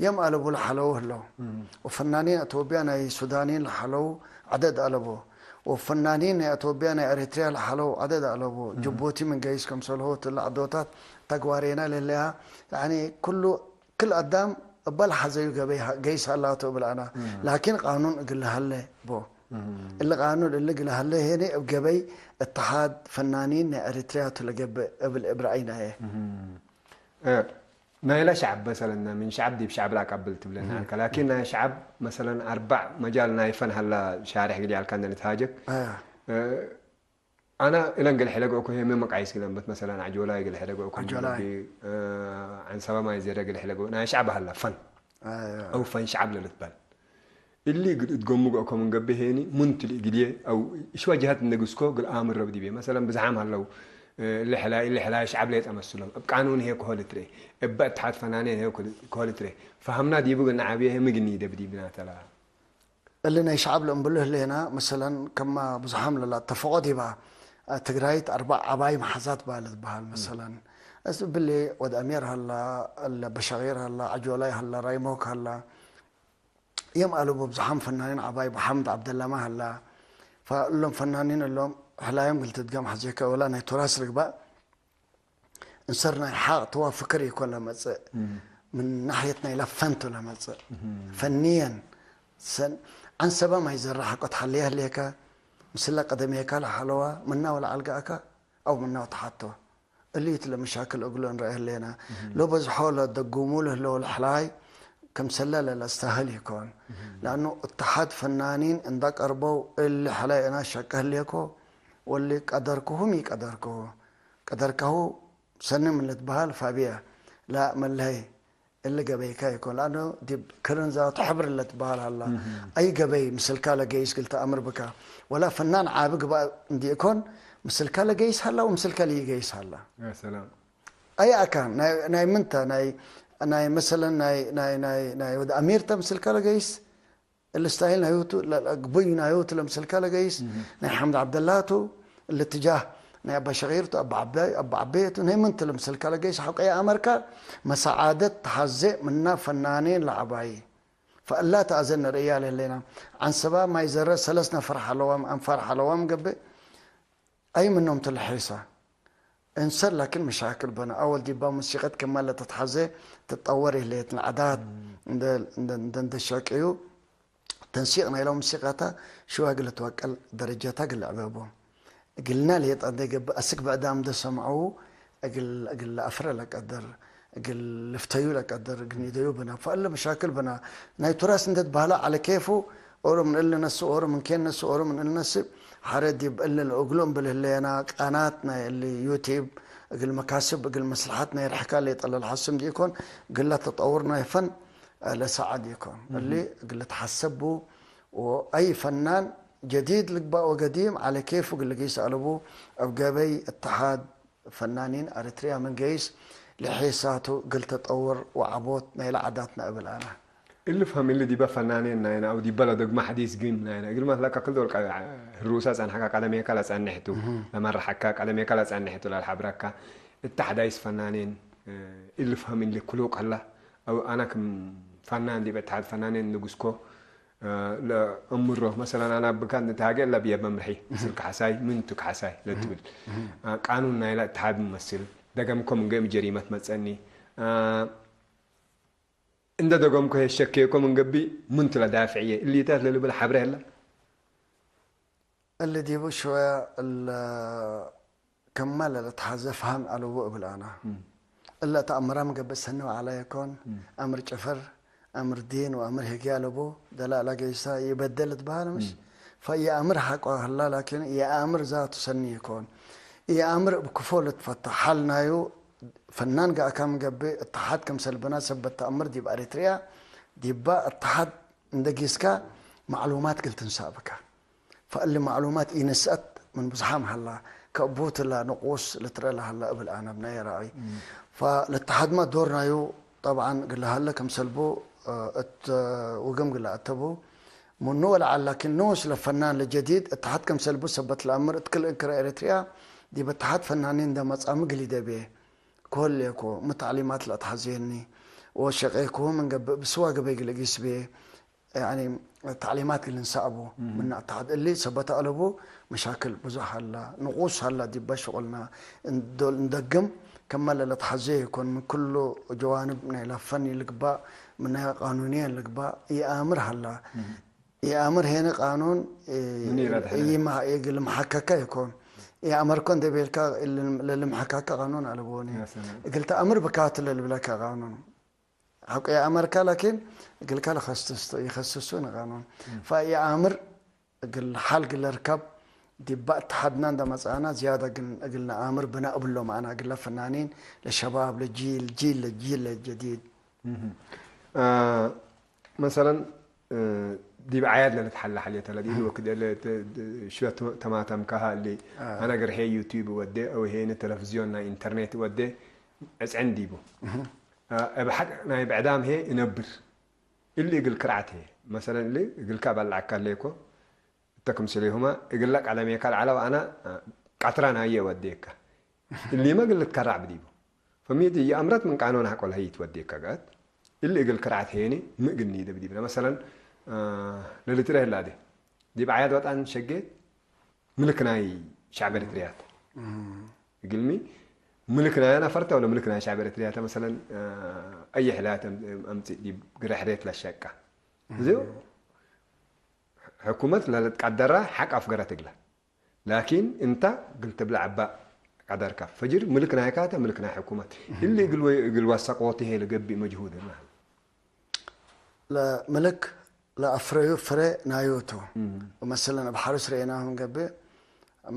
የም አለቡ ለሐለው ህለው። እም። ወፈናኒን አቶብያ ናይ ሱዳኒን ለሐለው ዐደድ አለቡ። ወፈናኒን ናይ አቶብያ ናይ ኤሪትርያ ለሐለው ዐደድ አለቡ። እም። ጅቡቲ ምን ገይስ ከምሰልሁ እትለ ዐዶታት ተግዋሬና ለህለያ። ያኒ ኩሉ ክል አዳም እበ ለሐዘዩ ገበይ ሀ-፣ ገይስ ሀላቱ እብል አነ። እም። ላኪን ቃኑን እግል ለሀሌ ቦ። እሊ ቃኑን እሊ እግል ሀለ ሄኒ እብ ገበይ እትሓድ ፈናኒን ናይ ኤሪትርያ ቱ ለገብእ እብል እብ ረአይናየ። እ፣ ናይላ ሸዐብ መሰለን ምን ሸዐብ ዲብ ሸዐብ ለአቀብል ትብለኒ ዐልከ። ላኪን ናይ ሸዐብ መሰለን አርበዕ መጃል ናይ ፈን ሀላ ሻሬሕ እግል ያልካ እንደ ልትሃጀክ። እ፣ አነ እለን እግል ሕለገእኮ ህዬ ሚ መቃይስ እግል አንበት መሰለን ዐጆላይ እግል ሕለገእኮ ምን ገብእ፣ እ፣ ዐንሰበ ማይ ዘረ እግል ሕለገኦ ናይ ሸዐብ ሀላ ፈን አው ፈን ሸዐብ ለልትበል። እሊ እግል እት ገምገእኮ ምን ገብእ ሄኒ፣ ምን ቱ ለእግልዬ አው እሽ ወጀሀት እንደ ግስኮ እግል አምሮ ዲቤ። መሰለን ብዝሓም ሀለው፣ እሊ ሕላይ፣ እሊ ሕላይ ሸዐብ ሌጠ መስሎም። እብ ቃኑን ህዬ ከሆ ልትርኤ፣ እበ እትሓድ ፈናኔን ህዬ ከሆ ልትርኤ። ፈሀምና ዲቡ እግል ነዓብዬ ህዬ ሚ እግል ኒደብ ዲብና ተላ። እሊ ናይ ሸዐብ ለእንብሉ ህሌና፣ መሰለን ከመ ብዝሓም ለለአተፈቆ ዲባ ትግራይት አርበዕ ዐባይ መሓዛት በ ልትበሀል። መሰለን እስ እብሊ ወድ አሚር ሀላ፣ እለ በሸቂር ሀላ፣ ዐጆላይ ሀላ፣ ራይሞክ ሀላ፣ የም አለቡ ብዝሓም ፈናኒን ዐባይ፣ ሐምድ ዐብደላመ ሀላ። ፈእሎም ፈናኒን እሎም ሕላዮም እግል ትድገም ሐዜከ ወላ ናይ ቱራስ ልግባእ እንሰር ናይ ሐቅ ተዋፍክር ኢኮን ለመጽእ፣ ምን ናሕየት ናይ ለፈንቱ ለመጽእ። ፈንየን ሰን ዐንሰበ ማይ ዘረ ሐቆ ተሐልየ ህሌከ፣ ምስለ ቀደሜከ ለሐለዋ ምና ወለዐልገአከ አው ምና ወተሐቶ። እሊት ለመሻክል እግሉ እንረኤ ህሌና። ለበዝሖ ለደጉሙ ለህለው ለሕላይ ክምሰለ ለለአስተህል ኢኮን። ለአኑ እትሓድ ፈናኒን እንዳ ቀርበው እሊ ሕላይ አና ሸቄ ህሌኮ ወሊ ቀደርኩሁም ኢቀደርኩሁ። ቀደርካሁ ሰኒ ምን ልትበሀል ፋብየ። ላ መለሀይ እሊ ገበይከ ኢኮን። ለአኑ ዲብ ክርን ዛቱ ሕብር ለትበሀል ሀላ። አይ ገበይ ምስልካ ለገይስ እግል ተአምር ብከ። ወላ ፈናን ዓቢ ግባእ እንዲ ኢኮን ምስልካ ለገይስ ሀላ ወምስልካ ለኢገይስ ሀላ። ያ ሰላም። አይ አካን ናይ፣ ናይ ምንተ ናይ፣ ናይ መሰለን ናይ፣ ናይ፣ ናይ፣ ናይ ወድ አሚርተ ምስልካ ለገይስ እሊ ስታይል ናዩቱ፣ ለ-፣ ለግቡይ ናዩቱ ለምስልካ ለገይስ፣ ናይ ሐምድ ዐብደላቱ፣ እሊ ትጃህ ናይ አባ ሸቂርቱ፣ አባ ዐባይ፣ አባ ዐቤቱ፣ ናይ ምንቱ ለምስልካ ለገይስ፣ ሐቆ የአመርካ መሰዓደት ተሐዜ ምና ፈናኔን ለዐባይ። ፈእላ ተአዘን ርእያ ለህሌና። ዐንሰባ ማይ ዘረ ሰለስ ነፈር ሐለዋም፣ አንፋር ሐለዋም ገብእ፣ አይ ምኖም ቱ ለሐይሰ? እንሰር ላኪን መሻክል በነ። አወል ዲባ ሙሲቀት ክመ ለተትሐዜ ትጠወር ህሌት። ለዐዳት እንደ፣ እንደ፣ እንደ፣ እንደ ሸቅዩ ተንሲቅ ናይለ ሙሲቀተ ሽወ እግል ልትወቀል ደረጀተ እግል ልዕበ ቦ። እግልና ሌጠ እንደ ገብእ አስክ ብዕዳም እንደ ሰምዐዉ እግል፣ እግል ለአፍረ ለቀድር፣ እግል ልፍተዩ ለቀድር፣ እግል ኒደዩ ብነ። ፈእለ መሻክል ብነ። ናይ ቱራስ እንደ ትበህለ ዐለ ኬፉ ኦሮ ምን እሊ ነስእ፣ ኦሮ ምን ኬን ነስእ፣ ኦሮ ምን እሊ ነስእ። ሐረ ዲብ እሊ ለእግሉ እምብል ህሌና፣ ቃናት ናይ እሊ ዩቲብ እግል መካስብ፣ እግል መስለሐት ናይ ርሕካ ሌጠ ለልሐስም ዲኢኮን፣ እግለ ተጠውር ናይ ፈን ለሰዐድ ኢኮን። እሊ እግል ልትሐሰብ ቡ፣ ወአይ ፈናን ጀዲድ ልግባእ ወገዲም ዐለ ኬፉ እግል ልጊስ አለቡ፣ እብ ገበይ እትሓድ ፈናኒን አሪትርያ ምን ገይስ ለሔሳቱ እግል ተጠውር ወዐቦት ናይለ ዓዳትነ እብል አነ። እሊ ፍሀም እሊ ዲበ ፈናኔን ናይነ አው ዲበ ለደግመ ሐዲስ ግም ናይነ እግልመ ለከክል ዶል ቀ-፣ ህሩሰ ጸንሐከ ቀደሜከ ለጸንሕ ቱ፣ ለመርሐከ ቀደሜከ ለጸንሕ ቱ ለልሐብረከ እተ ሐዳይስ ፈናኔን፣ እ፣ እሊ ፍሀም እሊ ክሉቅ ሀለ። አው አነ ክም ፈናን ዲብ እትሓድ ፈናኔን ንጉስኮ፣ እ፣ ለአምሮ። መሰለን አነ ብካን ንትሃጌ እለ ብየ መምርሒ፣ ምስልከ ሐሳይ፣ ምን ቱ ከሐሳይ ለትብል፣ እ፣ ቃኑን ናይለ እትሓድ ምመስል፣ ደገምኮ ምን ገም ጀሪመት መጸኒ፣ እ፣ እንደ ደገምኮ ህዬ ሸኬኮ ምን ገብእ፣ ምን ቱ ለዳፍዕዬ እሊታት ለልብል ሐብሬ ህለ። እሊ ዲቡ ሽወየ እለ ክመ ለልትሐዜ ፈሀም አለቡ እብል አነ። እለ እተ አምራም ገብእ ሰኒ ወዐለ የኮን፣ አምር ጭፍር፣ አምር ዲን ወአምር ህግየ አለቡ፣ ደላላ ገይሰ ይበደል እትበሀል ምሽ? ፈኢየአምር ሐቆ ህላ፣ ላኪን ኢየአምር ዛቱ ሰኒ ይኮን። ኢየአምር እብ ክፎ ልትፈተሕ ሐል ናዩ ፈናን ገአካም ገብእ እትሓድ ክምሰል ብነ ሰበት ተአምር ዲብ አሪትርያ ዲባ እትሓድ እንደ ጊስካ መዕሉማት እግል ትንሰእ ብከ። ፈእሊ መዕሉማት ኢንስአት ምን ብዝሓም ሀላ፣ ከእቡት ለንቁስ ልትረአ ለሀለ እብል አነ ብናየ ረአይ። ፈልእትሓድመ ዶር ናዩ ጠብዓን እግል ለሀለ ክምሰልቡ እት ውግም እግል ለአተቡ ምኑ ወለዐል ላኪን ንኡስ ለፈናን ለጀዲድ እትሓድ ክምሰልቡ ሰበት ለአምር እት ክል እንክረ ኤረትርያ ዲብ እትሓድ ፈናኒን እንደ መጽአም እግል ኢደቤ። ኮሌኮ ሚ ተዕሊማት ለአትሐዜኒ ወሸቄኮሁ ምን ገብእ ብስዋ ገበይ እግል እጊስቤ፣ ያኒ ተዕሊማት እግል እንሰአቡ ምነ አትሐድ እሊ ሰበት አለቡ መሻክል ብዙሕ ሀላ፣ ንቁስ ሀላ ዲበ ሽቁልና። እንዶል እንደግም ከመ ለለትሐዜ ኢኮን፣ ምን ክሉ ጀዋንብ ናይለ ፈኒ ልግባእ፣ ምነ ቃኑንየን ልግባእ ኢአምር ሀላ። የአምር ሄነ ቃኑን፣ እ፣ ምን ይረድሐነ? ይማ-፣ እግል መሐከከ ይኮን። የአመርኮ እንዴ ቤልካ እልም-፣ ለልምሐካከ ቃኑን አልቦኒ። ያ ሰላም። እግል ተአምር ብካቱ ለልብለከ ቃኑን። ሐቆ የአመርካ ላኪን እግልካ ለኸስስቶ፣ ይኸስሱ ንቃኑን። ም። ፈየአምር እግል ሐል እግል ለርከብ ዲባ እተሓድና እንደ መጽአና ዝያደ ግን እግል ነአምር ብነ እብሎ መአና እግለ ፈናኒን ለሸባብ ለጂል፣ ጂል ለጂል ለጀዲድ። እህ። አ፣ መሰለን፣ እ፣ ዲብ ዓያድ ለልትሐለ ሐልየተ ለዲን እህ። ወክድ እለ ተ-፣ ተ-፣ ሽበት ተማተምካሃ እሊ አ። አነ ገርሄ ዩቲዩብ ወዴ አው ሄኒ ተለፍዝዮን ናይ ኢንተርኔት ወዴ ዕጽዕን ዲቡ። እህ። አ፣ እብ ሐቅ ናይ ብዕዳም ህዬ እነብር። እሊ እግል ክርዓት ህዬ። መሰለን እሊ እግልካ በልዐካ ህሌኮ፣ እተ ክምስሌሁመ እግለ ቀደሜከ ለዐለው አነ፣ አ፣ ቀትራ ናዬ እወዴከ። እሊመ እግል ልትከራዕ ብዲቡ። ፈሚት እየአምረት ምን ቃኖን ሐቆ ለሀይ ትወዴከ ገአት። እሊ እግል ክርዓት ሄኒ ሚ እግል ኒደ ብዲብነ። መሰለን፣ አ፣ ለልትረህ ላዴ። ዲብ ዓያድ ወጣን ሸጌት ምልክ ናይ ሸዕብ ኤሪትርያተ። እም። እግልሚ ምልክ ናይ ነፈርተ ወለ ምልክ ናይ ሸዕብ ኤሪትርያተ መሰለን፣ አ፣ አየ ሕላያት አም-፣ አምጽእ ዲብ ግረ ሕሬት ለሸቃ። እም። እዚሁ ሕኩመት ለልትቀደራ ሐቅ አፍገረት እግለ። ላኪን እንተ እግል ትብለዕ እበ ቀደርከ። ፈጅር ምልክ ናይካተ ምልክ ናይ ሕኩመት። እም። እሊ እግል ወ-፣ እግል ወሰቆት ህዬ ለገብእ መጅሁድ ናህል። ለምልክ ለአፍረዩ ፍሬ ናዩ ቱ። እም። ወመሰለን እብ ሐርስ ረኤናሁ እንገብእ፣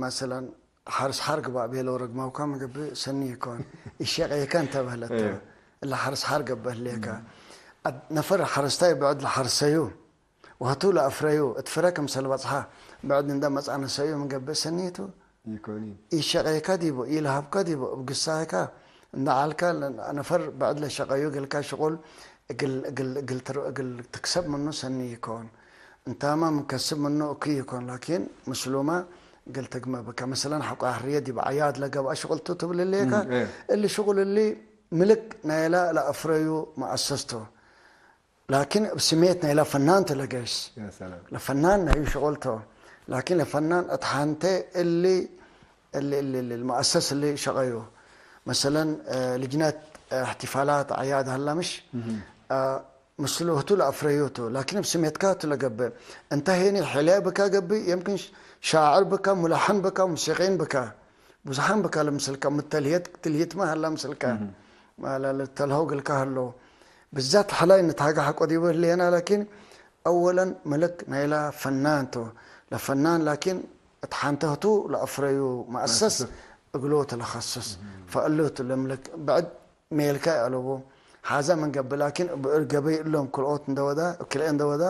መሰለን ሐርስ ሐር ግባእ ቤለው ረግማውካ ምገብእ ሰኒ ይኮን። ኢሸቄከ እንተ በህለት ቱ። እም። እለ ሐርስ ሐር ገብእ ህሌከ። እም። አድ-፣ ነፈር ሐረስታይ ብዕድ ለሐርሰዩ ወህቱ ለአፍረዩ እት ፍረ ክምሰል በጽሐ ብዕድ እንደ መጽአነ ሰዩ ምገብእ ሰኒ ቱ። ኢኮኒ። ኢሸቄከ ዲቡ፣ ኢለሀብከ ዲቡ፣ እብ ግሳይከ እንደ ዐልከ ነፈር ብዕድ ለሸቀዩ እግልከ ሽቁል እግል፣ እግል፣ እግል ትር-፣ እግል ትክሰብ ምኑ ሰኒ ኢኮን። እንታመ ምን ከስብ ምኑ እኩይ ኢኮን፣ ላኪን ምስሉመ እግል ትግመ ብከ። መሰለን ሐቆ አህርየ ዲብ ዐያድ ለገብአ ሽቁል ቱ ትብል ህሌከ፣ እም፣ እም። እሊ ሽቁል እሊ ምልክ ናይላ ለአፍረዩ መአሰስ ቱ። ላኪን እብ ስሜት ናይላ ፈናን ቱ ለገይስ። ያ ሰላም። ለፈናን ናዩ ሽቁል ቱ። ላኪን ለፈናን እት ሐንቴ እሊ፣ እሊ፣ እሊ፣ እሊ፣ መአሰስ እሊ ሸቀዩ። መሰለን፣ እ፣ ልጅነት፣ እ፣ እሕትፋላት አዕያድ ሀላ ምሽ? እህ። እ፣ ምስሉ ህቱ ለአፍረዩ ቱ። ላኪን እብ ስሜትካ ቱ ለገብእ። እንተ ሄኒ ሕልየ ብካ ገብእ፣ የምክን ሽ-፣ ሻዕር ብካ፣ ሙለሐን ብካ፣ ሙሲቂን ብካ። ብዙሓን ብካ ለምስልከ፣ ምተልህየት ትልህይትመ ሀላ ምስልከ። እህ። ማለ ልተልሀው እግልከ ሀሎ። ብዛት ሐላይ ንትሃገ ሐቆ ዲቡ ህሌና፣ ላኪን አወለን ምልክ ናይላ ፈናን ቱ። ለፈናን ላኪን እት ሐንተ ህቱ ለአፍረዩ መአሰስ መአሰስ። እግሉ ቱ ለከስስ። እህ። ፈእሉ ቱ ለምልክ ብዕድ ሜልከ አለቡ። ሐዘ ምን ገብእ ላኪን እብ ገበይ እሎም ክልኦት እንደ ወዳ፣ ክልኤ እንደ ወዳ፣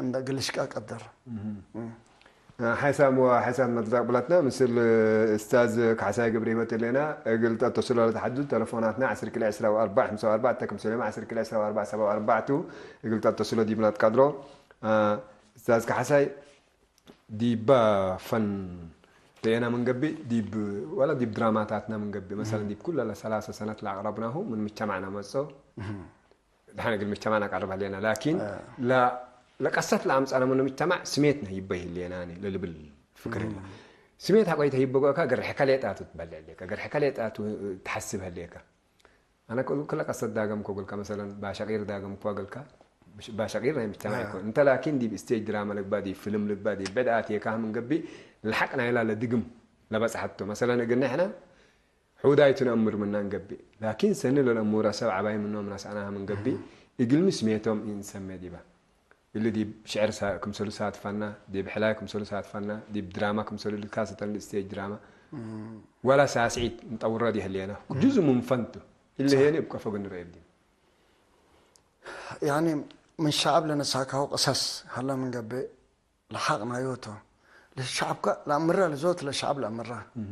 እንደ ግልሽቃ ቀደር። እህ። እም። ሓይሳም ወሓይሳም መትዛቅ ብላትና፣ ምስል እስታዝ ካሕሳይ ገብረ ህይወት እሌና፣ እግል ተአተስሎ ለተሐድድ ተለፎናትና ዐስር ክልኤ ዕስራ ወአርባዕ ሐምሳ ወአርባዕ፣ እተ ክምሰልዮም ዐስር ክልኤ ዕስራ ወአርባዕ ሰብዓ ወአርባዕ ቱ፣ እግል ተአተስሎ ዲብና ትቀድሮ። አ፣ እስታዝ ካሕሳይ፣ ዲበ ፈን ርኤና ምን ገብእ፣ ዲብ፣ ወላ ዲብ ድራማታትና ምን ገብእ፣ መሰለን እህ። ዲብ ኩለ ለሰላሰ ሰነት ለአቅረብናሁ ምን ምጅተማዕና መጽኦ። እህ። ደሐን እግል ምጅተማዕና ቀርብ ህሌና፣ ላኪን አ። ለ-፣ ለቀሰት ለአምጸነ ምኑ ምጅተማዕ ስሜት ነህይበ ይህሌናኒ ለልብል ፍክር ህለ። እም። ስሜት ሐቆ ኢተህይበ ጎእካ፣ ገርሕከ ሌጣቱ ትበልዕ ህሌከ፣ ገርሕከ ሌጣቱ ተሐስብ ህሌከ። አነ ክሉ ክለ ቀሰት ዳገምኮ እግልከ፣ መሰለን ባሸቂር ዳገምኮ እግልከ፣ ባሸቂር ናይ ምጅተማዕ አ። ኢኮን። እንተ ላኪን ዲብ ስቴጅ ድራማ ልግባእ፣ ዲብ ፍልም ልግባእ፣ ዲብ ብዕድ አትየካህ ምን ገብእ፣ ለሐቅ ናይላ ለድግም ለበጽሐቶ። መሰለን እግልነ ሕነ ሑዳይ ቱ ነአምር ምና እንገብእ። ላኪን ሰኒ ለለአሙረ ሰብ ዐባይ ምኖም ነስአናሀ ምን ገብእ፣ እግልሚ ስሜቶም ኢንሰሜ ዲበ። እሊ ዲብ ሽዕር ሳ-፣ ክምሰሉ ሳትፋና፣ ዲብ ሕላይ ክምሰሉ ሳትፋና፣ ዲብ ድራማ ክምሰሉ እሊ ካሰተን ስቴጅ ድራማ። እም። ወላ ሳስዒት ንጠውሮ ዲህሌና። እም። ጁዝ ምን ፈን ቱ። እሊ ሰሕ። ሄኒ እብ ቀፎ ግንረኤ እብዲን። ያኒ ምን ሸዐብ ለነሳካሁ ቅሰስ ሀላ ምን ገብእ፣ ለሐቅ ናዩ ቱ። ለሸዐብከ ለአምረ፣ ለዞት ለሸዐብ ለአምረ። እህ።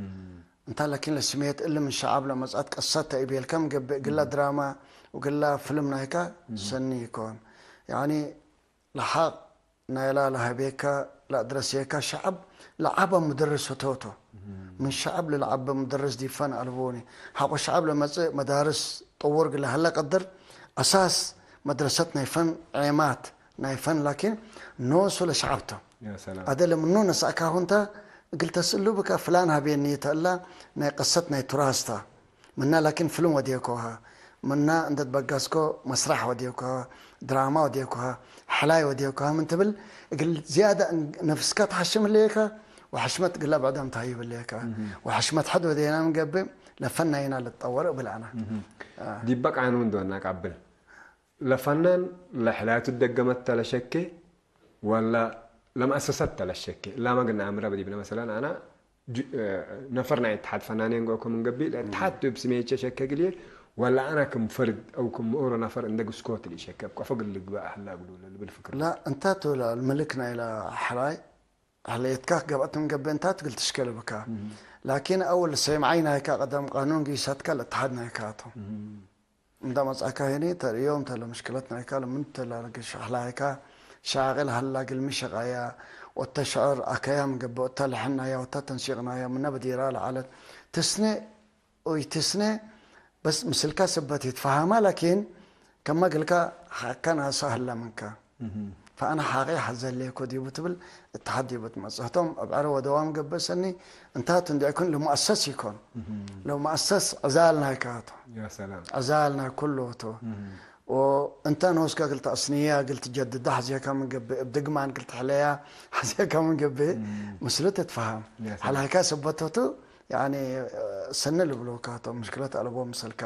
እንተ ላኪን ለስሜት እሊ ምን ሸዐብ ለመጽአት ቅሰት ተ ኢቤልከ ምን ገብእ፣ እግላ እህ። ድራማ ወእግላ ፍልም ናይከ እህ። ሰኒ ኢኮን። ያኒ ለሐቅ ናይላ ለሀቤከ ለአድረሴከ ሸዐብ ለዐበ ሙደርስ ህቶቱ። እህ። ምን ሸዐብ ለለዐበ ሙደርስ ዲብ ፈን አልቦኒ። ሐቆ ሸዐብ ለመጽእ መዳርስ ጥውር እግለ ሀለ ቀድር፣ አሳስ መድረሰት ናይ ፈን ዔማት ናይ ፈን ላኪን ኖሱ ለሸዐብ ተ። ያ ሰላም። አደ ለምኑ ነስአካሁ እንተ እግል ተስእሉ ብከ፣ ፍላን ሀቤኒ ተእላ ናይ ቅሰት ናይ ቱራስ ተ። ምና ላኪን ፍልም ወዴኮሃ። ምና እንዴ ትበገስኮ መስራሕ ወዴኮ፣ ድራማ ወዴኮ፣ ሕላይ ወዴኮ ምን ትብል፣ እግል ዝያደ እን-፣ ነፍስከ ተሐሽም ህሌከ፣ ወሐሽመት እግለ ብዕዳም ተሀይብ ህሌከ። እህ። ወሐሽመት ሐድ ወዴና ምን ገብእ፣ ለፈናይና ልትጠወር እብል አነ። እህ። አ። ዲበ ቃኑን ዶና ቃብል። ለፈናን ለሕላየቱ ደገመት ተለሸኬ፣ ወላ ለመአሰሰት ተለሸኬ። እላመ ግና አምረ በዲብነ መሰለን አነ ጅ-፣ እ፣ ነፈር ናይ እትሓድ ፈናኔን ጎእኮ ምን ገብእ፣ ለእትሓድ እብ ስሜቼ ሸኬ ግልዬ፣ ወላ አነ ክም ፈርድ አው ክም ምኡሮ ነፈር እንደ ግስኮት ልሸኬ፣ እብ ቀፎ እግል ልግበእ አህላ እግሉ ለልብል ፍክር። ላ፣ እንታቱ ለልምልክ ናይለ ሕራይ፣ ሕለየትካ ገብአት ምን ገብእ እንታቱ እግል ትሽከል ብካ። እህ። ላኪን አውል ሴምዓይ ናይካ ቀደም ቃኑን ጊሰትካ ለእትሓድ ናይካ ቱ። እህ። እንደ መጽአካ ህኒ ተርእዮም ተለ ምሽክለት ናይካ ለምን ተላልገ ሸሕላይካ ሻቅል ሀላ ግልሚ ሸቃያ ወተ ሸዕር አከያም ገብእ ወተ ለሐናያ ወተ ተንሲቅናያ ምነ በዲራ ለዐለት ትስኔ ኦይትስኔ በስ ምስልካ ሰበት ይትፈሃማ ላኪን ከመ ግልካ ሐከ ናሰ ሀለ ምንከ። እህ። ፈአነ ሐቄ ሐዘ ሌኮ ዲቡ ትብል እት ሐድ ዲቡ ትመጽእ። ህቶም እብ ዐረ ወደዋም ገብእ ሰኒ እንታቱ እንዴ ኢኮን ለሙአሰስ ኢኮን። እህ። ለሙአሰስ ዕዛል ናይካ ቱ። ያ ሰላም። ዕዛል ናይ ኩሉ ቱ። እህ። ወእንተ ኖስከ እግል ተአስንየ እግል ትጀድደ ሐዜከ ምን ገብእ፣ እብ ድግማን እግል ትሕለያ ሐዜከ ምን ገብእ፣ እህ። ምስሉ ትትፈሀም። ያ ሰላም። ሐላይካ ሰበቶቱ፣ ያኒ፣ ሰኒ ልብሉካ ቶም ምሽክለት አለቦ ምሰልካ።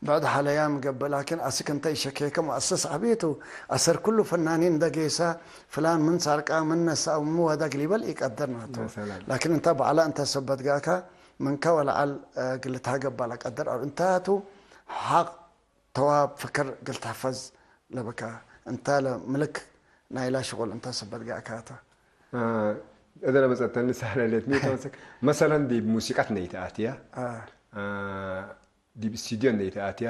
ብዕድ ሐለያም ገብእ፣ ላኪን አስክ እንተ ኢሸኬከ ሙአሰስ ዐቢ ቱ፣ አሰር ኩሉ ፈናኒን እንደ ጌሰ፣ ፍላን ምን ሳርቃ፣ ምን ነስአ፣ ምን ወዳ እግል ኢበል ኢቀድር ናቱ። መሰለን። ላኪን እንተ በዐለ እንተ ሰበት ጋካ፣ ምንከ ወለዐል፣ እ፣ እግል ልትሃገባ ለቀድር፣ አው እንታቱ ሐቅ ተዋብ ፍክር እግል ትሕፈዝ ለብካ፣ እንተ ለምልክ ናይላ ሽቁል እንተ ሰበት ጋካተ። አ፣ እዘ ለመጸተኒ ሳህለ ሌትኒ ተመሰክ። መሰለን ዲብ ሙሲቀት ነይተአትያ፣ አ። አ፣ ዲብ ስቱድዮ እንዴ ተአትያ፣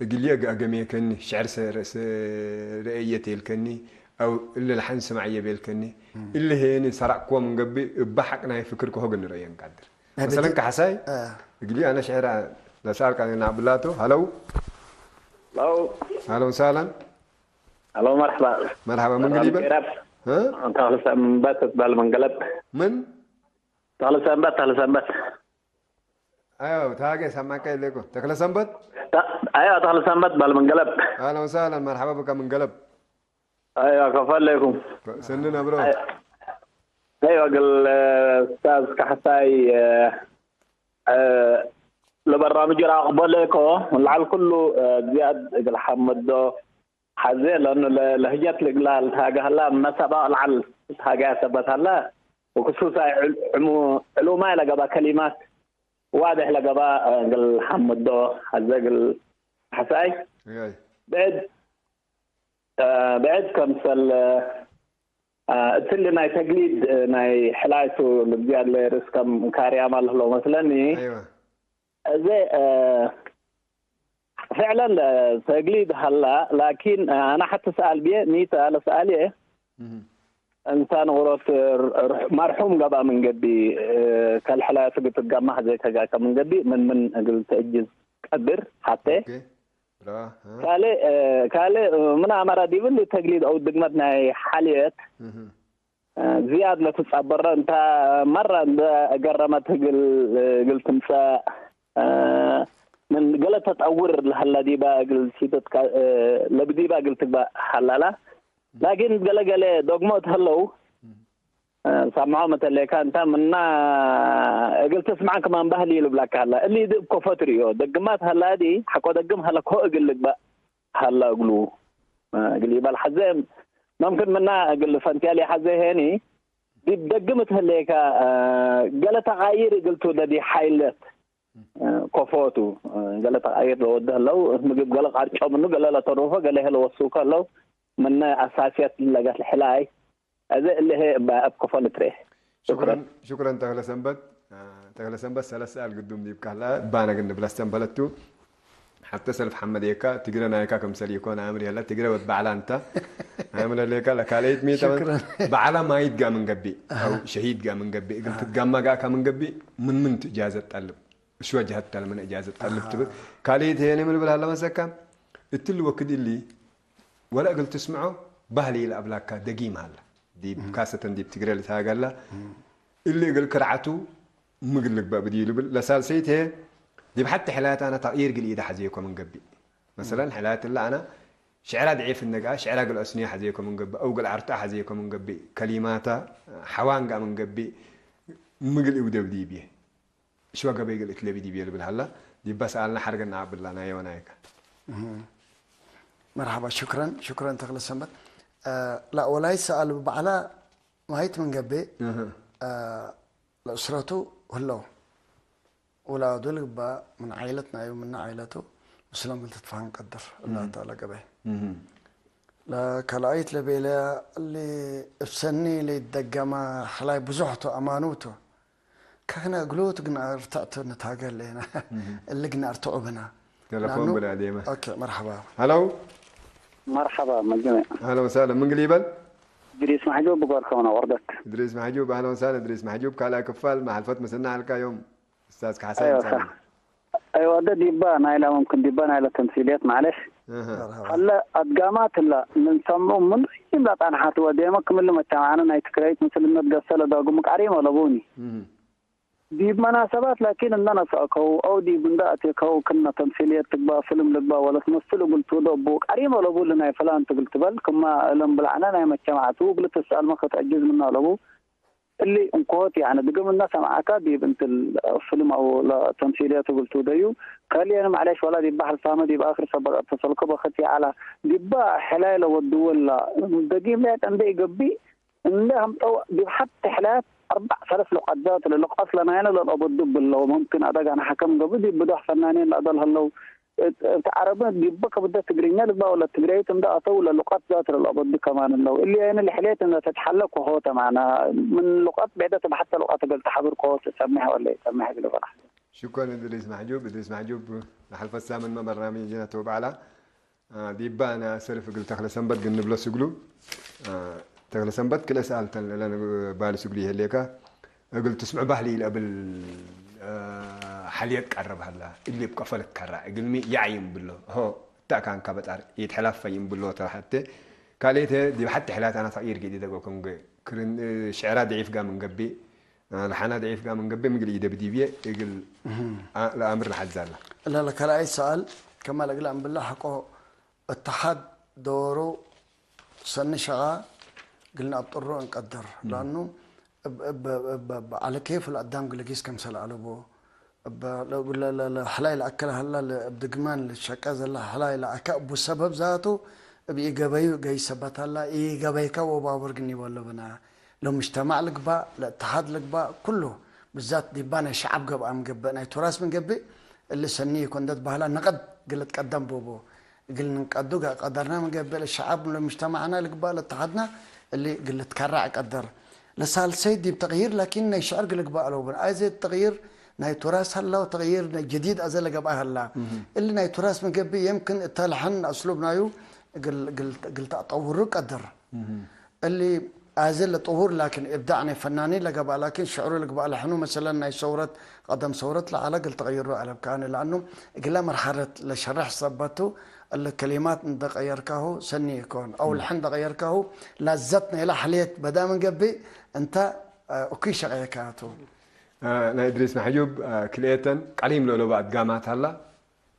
እግልዬ ገአገሜከኒ፣ ሽዕር ሰ-፣ ሰ-፣ ረአየ ቴልከኒ፣ አው እሊ ለሐን ስማዕየ ቤልከኒ፣ እም። እሊ ሄኒ ሰራቅክዎ ምን ገብእ፣ እበ ሐቅ ናይ ፍክር ከሆ እግል ንረአየ እንቀድር። ናይ መሰለን በዲ-፣ ከሐሳይ፣ አ። እግልዬ አነ ሽዕር ለሰአልካ ናብላቱ፣ ሀለው። ሄለው። ሀለው ሳለን። ሄለው፣ መርሐባ። መርሐባ፣ ምን ሰላም ግሊበ? ኬራብ። እ? ተክለ ሰንበት እትበህል ምን ገለብ። ምን? ተክለ ሰንበት፣ ተክለ ሰንበት። አዮ፣ ታጌ ሰማቀ ይሌኮ። ተክለ ሰንበት? ተ-፣ አዮ፣ ተክለ ሰንበት በል ምን ገለብ። አህለን ወሰህለን፣ መርሐባ ብከ ምን ገለብ። አዮ፣ ከፎ ሌኩም። ሰኒ ነብሮ። አዮ። አዮ፣ እግል ኡስታዝ ካሕሳይ፣ እ፣ እ፣ ለበራምጅ ራቅቦ ሌኮ፣ ለዐል ኩሉ፣ እ፣ ዝያድ እግል ሐመዶ፣ ሐዜ ለእኑ ለ-፣ ለህጀት ልግላል ታገ ሀላ፣ ምነ ሰባቅ ለዐል ታገያ ሰበት ሀላ፣ ወክሱሳይ ዕል-፣ ዕሙ-፣ ዕሉማይ ለገባ ከሊማት ዋድሕ ለገባ፣ እ፣ እግል ሐምዶ፣ ሐዜ እግል ሐሳይ እይ። ብዕድ፣ እ፣ ብዕድ ከምሰል፣ እ፣ እትሊ ናይ ተግሊድ፣ እ፣ ናይ ሕላይቱ ልብዝያድ ለርስ እት ከም ካርያማ ለህለው መስለኒ። አይወ። እዜ፣ እ፣ ፍዕለን ተግሊድ ሀላ፣ ላኪን፣ እ፣ አነ ሐቲ ሰኣል ብዬ፣ ሚ ተ ለሰኣልዬ፣ እህ። እንሳን ኦሮት ር-፣ ር-፣ መርሑም ገብአ ምን ገብእ፣ እ፣ ከልሕላየቱ እግል ትትገመ ሐዜ ከጋከ ምን ገብእ፣ ምን ምን እግል ተእጅዝ ቀድር ሐቴ። ኦኬ። ብራ፣ እ። ካልእ፣ እ፣ ካልእ፣ እ፣ ምን አመረ ዲብሊ ተግሊድ አው ድግመት ናይ ሐልየት፣ እህ። እ፣ ዝያድ ለትጸበረ እንተ መረ እንደ ገረመት እግል፣ እግል ትምጸእ፣ እ፣ ምን ገለ ተጠውር ለሀለ ዲበ እግል ሲተትካ፣ እ፣ ለብዲበ እግል ትግበእ ሀላላ። ላኪን ገለ ገለ ዶግሞ እት ሀለው፣ እ፣ ሳምዖ መተሌካ እንተ ምና እግል ትስምዐ ክማን ባህል ኢልብለከ ሀላ። እሊ ዲ እብ ኮፎ ትርእዮ። ደግማት ሀላ ዲ ሐቆ ደግም ሀለ ኮ እግል ልግበእ ሀላ እግሉ፣ እ፣ እግል ኢበል ሐዜ መምክን ምና እግል ፈንትያ ሊሐዜ ሄኒ፣ ዲብ ደግም እት ህሌከ፣ እ፣ ገለ ተቃይር እግል ትውደድ ሓይለት፣ እ፣ ኮፎቱ፣ እ፣ ገለ ተቃይር ለወደ ህለው፣ ምግብ ገለ ቃርጮ ምኑ፣ ገለ ለተሩፈ፣ ገለ ህለ ወሱከ ህለው፣ ምነ አሳስየት ለገት ሕላይ፣ አዜ እሊ ህዬ እበ እብ ከፎ ልትርኤ። ሽክረን። ሽክረን፣ ሽክረን ተክለ ሰንበት። አ፣ ተክለ ሰንበት ሰለስ ሰኣል ግዱም ዲብካ ህለ፣ እባነ ግን ንብለስተን በለቱ። ሐተ ሰልፍ ሐመድ ኤካ፣ ትግረ ናይካ ክምሰል ኢኮን አምር የለ፣ ትግረ ወድ በዕላ እንተ። አምር ሌካ ለካልኢት ሚ ተመን ሽክረን። በዕላ ማይት ጋር ምን ገብእ፣ አሃ። አው ሸሂድ ጋር ምን ገብእ፣ እግል አሃ። ትትጋማ ጋር ከምን ገብእ፣ ምን ምን እጃዘት ጠልብ? እሽ ወጀሀት ተለ ምን እጃዘት ጠልብ አሃ። ትብል። ካልኢት ሄነ ምን ብልሃ ለመሰካ፣ እትል ወክድ እሊ ወለ እግል ትስምዖ ባህል ኢለአብላካ ደጊም ሀለ። ዲብ፣ እም። ካሰተን ዲብ ትግረ ልትሃገላ። እም። እሊ እግል ክርዓቱ ምግል ልግበእ ብድዩ ልብል። ለሳልሰይት ህዬ ዲብ ሐቲ ሕላያት አነ ተቅይር ግል ኢደ ሐዜኮ ምን ገብእ። መሰለን፣ ሕላያት እለ አነ ሽዕራ ድዒፍ እነግአ፣ ሽዕራ ግል አስንዮ ሐዜኮ ምን ገብእ፣ አው ግል ዐርቶ ሐዜኮ ምን ገብእ፣ ከሊማተ ሐዋን ገአ ምን ገብእ፣ ምግል እውደብ ዲብዬ። እሽዋ ገበይ እግል እትለቢ ዲብዬ ልብል ሀላ፣ ዲባ ሰኣልና ሐርገ ነአቅብላ፣ ናየ ወናይከ። እህ። መርሐባ፣ ሹክረን፣ ሹክረን ተክለ ሰንበት። እ፣ ላ፣ ወላይ ሰኣል በዐላ ማይት ምን ገብእ፣ እህ። እ፣ ለእስረቱ ህለው። ውላዱ ልግባእ ምን ዓይለት ናዩ፣ ምነ ዓይለቱ ምስሎም እግል ትትፋሀም ቀድር። እህ። እላተ ለገበይ። እህ። ለከልኣይት ለቤለያ እሊ እብ ሰኒ ለይትደገመ ሐላይ ብዙሕ ቱ፣ አማኑ ቱ። ከክነ እግሉ ቱ ግና እርትዕ ቱ ንትሃገ ህሌነ። እህ። እሊ ግና እርትዑ ብነ። ቴለፎን ለአኑ ብለ አዴመ። ኦኬ፣ መርሐባ። ሀለው። መርሐባ፣ መጅመዕ። አህለን ወሳህለን። ምን ግል ይበል? እድሪስ ማሕጁብ ብጓር ከመነ ወርደት። እድሪስ ማሕጁብ፣ አህለን ወሳህለን እድሪስ ማሕጁብ። ካልኣይ ክፋል መሐልፈት ምስልና ዐልካ ዮም። ኡስታዝ ካሕሳይ አይወ፣ ምሳሌ። ሳሕ። አይወ፣ አደ ዲባ ናይላ፣ ሙምክን ዲባ ናይላ ተምሲልየት፣ ማዕለሽ። እህ። መርሐባ። ሀለ አድጋማት እላ ልንሰምዑ ምን ረጅም ላጣንሓት ወዴመ ክምል መቻማዕነ ናይ ትክረይት ምስልነት ገሰ ለዳጉም ቃሪም አለቡኒ። እህ። ዲብ መናሰባት ላኪን እንደ ነሰአከው አው ዲብ እንደ አቴከው ክነ ተምሲልየት ትግባእ፣ ፍልም ልግባእ ወለትመስል እግል ትውዶ እቡ ቃሪም አለቡ። ለናይ ፍላን ትግል ትበል ክማ እለም ብላዕነ ናይ መቻማዕቱ እግል ትስአልመ ከትዐጅዝ ምነ አለቡ። እሊ እንኮት፣ ያኒ፣ ድግም እነ ሰምዐከ ዲብ እንትል ፍልም አው ለተምሲልየት እግል ትውደዩ፣ ከልኤን ማዕሌሽ ወላ ዲብ በሐር ሳመ ዲብ አክር ሰበት አተሰልኮ በክት ይዐላ። ዲበ ሕላይ ለወድወላ ደጊም ሌጥ እንዴ ኢገብእ፣ እንዴ ሀምጠው ዲብ ሐቲ ሕላያት አርበዕ ሰለስ ሉቀት ዛቱ ለልቀት ለናይነ ለልአበዱ ብለው። ሙምክን አደግ አነ ሐከም ገብእ ዲብ ብዶሕ ፈናኔን ለአደል ህለው። እት፣ እት ዐረቢ ዲበ ከብደ ትግርኛ ልግባእ ወለ ትግረይት እንደ አተው ለሉቀት ዛት ለልአበዱ ከማን እለው። እሊ አይነ ለሕሌት እንደ ተትሐለ ከሆተ ማና ምን ሉቀት ብዕደት እብ ሐተ ሉቀት እግል ተሐብር ከሆት ሰሚሕ ወለ ኢሰሚሕ እግል በላ። ሽኮን እድሪስ ማሕጁብ። እድሪስ ማሕጁብ ለሐልፈት ሳምንመ በርናምጅነ ቱ በዐላ። አ፣ ዲባ አነ አሰርፍ እግል ተክለ ሰንበት ግን ንብለስ እግሉ። አ፣ ተክለ ሰንበት ክልኤ ሰኣልተን ለእለ ባልስ እግሉ ይህሌከ። እግል ትስምዑ ባህሊ ኢለአብል፣ አ፣ ሐልየት ቀርብ ሀላ። እሊ እብ ቀፈል ከራ። እግልሚ ያዕይ እምብሎ። ሆ፣ እተ አካንካ በጣር ኢትሐላፈ ይእምብሎ ተሐቴ። ካልእተ ዲብ ሐቲ ሕላት አነ ተቅይር ግዲ ደገኩም ገ-፣ ክርን-፣ ሽዕራ ድዒፍ ጋም እንገብእ። ለሐና ደዒፍ ጋም እንገብእ ምግል ኢደብ ዲብዬ እግል አ-፣ ለአምር ለሐዛላ። እለ ለከልኣይ ሰኣል፣ ከማል እግል አምብላ ሐቆ እተሓድ ዶሩ ሰኒ ሸቃ እግል ነአብጥሩ እንቀድር። ለአኑ እብ፣ እብ፣ እብ፣ እብ ዐለ ኬፍ ለአዳም ግልጊስ ከምሰል አለቡ። እብ፣ ለ-፣ ለ-፣ ለ-፣ ለሐላይ ለአከለ ሀላ፣ ለ-፣ እብ ድግማን ልሸቀ ዘለ ሐላይ ለአከ እቡ ሰበብ ዛቱ እብ ኢገበዩ ገይ ሰበት ሀላ፣ ኢገበይከ ወባቡር ግኒ በሎ ብነ። ለሙጅተማዕ ልግባእ፣ ለእትሓድ ልግባእ፣ ኩሉ ብዛት ዲባ ናይ ሸዐብ ገብአ ምን ገብእ፣ ናይ ቱራስ ምን ገብእ፣ እሊ ሰኒ ኢኮን እንዴ ትበህላ ነቀድ እግል ልትቀደም ቦቦ። እግል ንንቀዱ ገ-፣ ቀደርና ምን ገብእ፣ ለሸዐብ ለሙጅተማዕና ልግባእ ለእትሓድና እሊ እግል ልትከረዕ ቀደር። ለሳልሰይ ዲብ ተቅይር ላኪን ናይ ሽዕር እግል ልግባእ አለቡ ብነ። አዜ ተቅይር ናይ ቱራስ ሀላ ወተቅይር ናይ ጀዲድ አዜ ለገብአ ሀላ። እህ። እሊ ናይ ቱራስ ምን ገብእ የምክን እተ ለሐን አስሉብ ናዩ እግል፣ እግል፣ እግል ተአጠውሩ ቀደር። እህ። እሊ አዜ ለጥቡር ላኪን እብዳዕ ናይ ፈናኒን ለገብአ ላኪን ሽዕሩ ልግበእ ለሐኑ መሰለን ናይ ሰውረት ቀደም ሰውረት ለዐለ እግል ተቅይሩ አለብካኒ። ለአኑ እግለ መርሐለት ለሸርሕ ሰበቱ እለ ከሊማት እንደ ቀየርካሁ ሰኒ ኢኮን። አው ለሐን እንደ ቀየርካሁ ላዘት ናይለ ሐልየት በዳ ምን ገብእ እንተ እኩይ ሸቀየካቱ። አ፣ ናይ እድሪስ ማሕጁብ፣ አ፣ ክልኤተን ቀሊም ለእለቡ አድጋማት ሀላ።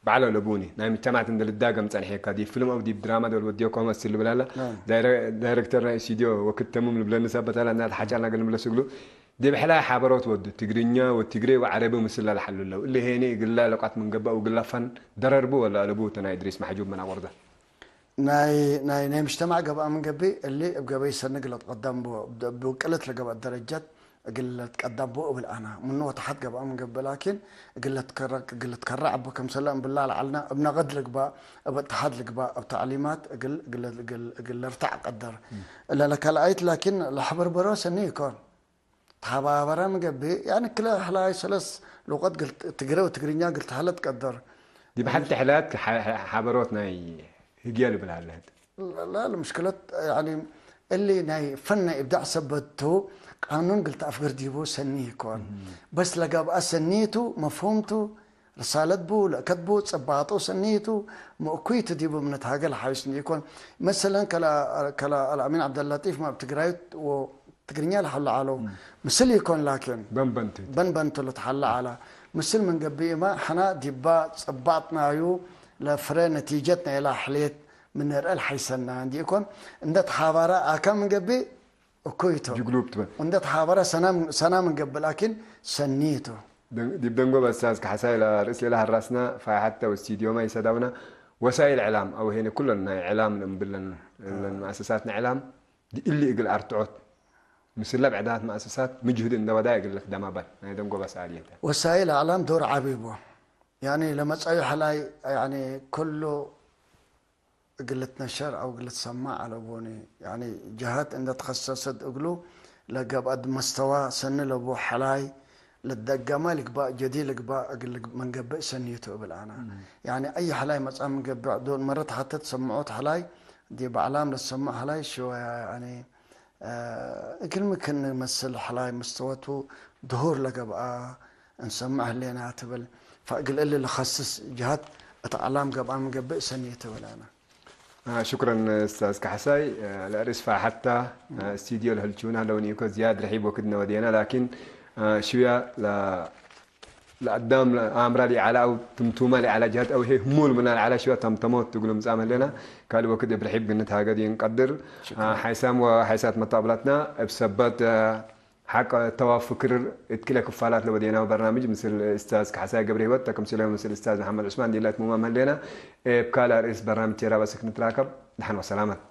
በዐል አለቡኒ፣ ናይ ምጅተማዕት እንዴ ልዳገም ጸንሔካ፣ ዲብ ፍልም አው ዲብ ድራማ ዶል ወድዮኮ መስል ልብል ሀላ። አ። ዳይረ-፣ ዳይረክተር ናይ ስቱድዮ ወክድ ተምም ልብለኒ ሰበት ሀላ፣ እናት ሐጫልና እግል ንምለስ እግሉ፣ ዲብ ሕላይ ሓበሮት ወዱ፣ ትግርኛ ወትግሬ ወዐረቢ ምስል ለሐሉ ለው። እሊ ሄኒ እግላ ለቃት ምን ገብአ ወእግላ ፈን ደረርቡ ወለ አለቡ ተ ናይ እድሪስ ማሕጁብ መናወርደ። ናይ፣ ናይ፣ ናይ ምጅተማዕ ገብአ ምን ገብእ፣ እሊ እብ ገበይ ሰኒ እግል ልትቀደም ቡ፣ እብ፣ እብ ውቅለት ለገብአት ደረጀት እግል ልትቀደም ቡ እብል አነ። ምኑ ወተሐት ገብአ ምን ገብእ ላኪን፣ እግል ልትከረ-፣ እግል ልትከረዕ እቡ ክምሰለ እምብላ ለዐልና፣ እብ ነቅድ ልግባእ፣ እብ እትሓድ ልግባእ፣ እብ ተዕሊማት እግል፣ እግል፣ እግል፣ እግል ልርታዕ ቀደር። እም። እለ ለከልአይት ላኪን ለሐበርበሮ ሰኒ ኢኮን። ተሐባበረ ምን ገብእ፣ ያኒ ክለ ሕላይ ሰለስ ሉቀት እግል ት-፣ ትግረ ወትግርኛ እግል ተሀለት ቀደር። ዲብ ሐቲ ሕላያት ከ-፣ ሐ-፣ ሐ-፣ ሐበሮት ናይ ህግየ ልብል ሀለ ህድ። ላ፣ ላ፣ ለምሽክለት፣ ያኒ እሊ ናይ ፈን ናይ እብዳዕ ሰበት ቱ፣ ቃኑን እግል ተአፍግር ዲቡ ሰኒ ኢኮን። እም። በስ ለገብአ ሰኒ ቱ፣ መፍሁም ቱ፣ ርሳለት ቡ፣ ለእከት ቡ፣ ጽባጦ ሰኒ ቱ፣ ምእኩይ ቱ ዲቡ ምን ተሃገ ለሓይስ ኢኮን። መሰለን ከለ፣ ከለ አልአሚን ዐብደላጢፍ ማ እብ ትግራይት ወ ትግርኛ ለሐለ ዐለው። እም። ምስል ኢኮን ላኪን በንበንቱ። በንበንቱ ለተሐለ ዐለ። ምስል ምን ገብእማ፣ ሕና ዲባ ጽባጥ ናዩ ለፍሬ ነቲጀት ናይላ ሕሌት ምን ንርኤ ለሐይሰና እንዲ ኢኮን፣ እንደ ተሓባረ አካን ምን ገብእ እኩይ ቱ። ጅግሉብ ቱ። እንደ ተሓባረ ሰና፣ ሰና ምን ገብእ ላኪን ሰኒ ቱ። ደን-፣ ዲብ ደንጎበ እስታዝ ከሐሳይ ለርእስ ሌላ ሐራስና ፋይሐተ ወስቱዲዮመ ኢሰዳውነ ወሳይል እዕላም አው ሄነ ኩለን ናይ እዕላም እንብለን፣ እለን መአሰሳት ናይ እዕላም ዲእሊ እግል አርትዖት ምስለ ብዕዳት መአሰሳት ምጅህድ እንደ ወዳይ እግል ልክደማ በል ናይ ደንጎበ ሰአልየተ። ወሳይል እዕላም ዶር ዐቢ ቡ። ያኒ ለመጻዩ ሐላይ ያኒ ኩሉ እግል ልትነሸር አው እግል ልትሰማዕ አለቡኒ። ያኒ ጀሀት እንደ ተኸሰሰት እግሉ ለገብአት መስተዋ ሰኒ ለቡ ሐላይ ልትደገመ ልግባእ ጀዲድ ልግባእ እግል ልግ-፣ ምን ገብእ ሰኒ ቱ እብል አነ። ያኒ አይ ሐላይ መጽአ ምን ገብእ ዶል መረት ሐቴ ትሰምዖት ሐላይ ዲብ እዕላም ለትሰምዕ ሐላይ ሽወያ ያኒ እግል ምክን መስል ሐላይ መስተወቱ ድሁር ለገብአ እንሰምዕ ህሌና ትብል። ፈእግል እሊ ለኸስስ ጀሀት እት እዕላም ገብአ ምን ገብእ ሰኒ ትብል አነ። አ፣ ሽክረን እስታዝ ከሐሳይ። አ፣ ለርእስ ፋሐታ፣ አ፣ ስቱዲዮ ለህልቹና ለውኒኮ ዝያድ ርሒብ ወክድነ ወዴና፣ ላኪን፣ አ፣ ሽውያ ለ-፣ ለአዳም አምራ ሊዐለ አው ትምቱመ ሊዐለ ጀሀት አው ህይ ህሙል ምና ሊዐለ ሽወ ተምተሞት ትግሉ ምጻም ህሌና፣ ካልእ ወክድ እብ ርሒብ ግንት ሃገድ ይንቀድር። አ፣ ሐይሳም ወሐይሳት መታብላትና እብ ሰበት፣ አ፣ ሐቅ ተዋፍ ፍክር እት ክለ ክፋላት ለወዴናው በርናምጅ ምስል እስታዝ ከሐሳይ ገብረ ህይወት ተክምሲለ ምስል እስታዝ መሐመድ ዑስማን ዲላ እትሙማም ህሌና። እብ ካልእ አርእስ በርናምጅ ቴራ በስክ ንትራከብ። ደሐን ወሰላመት።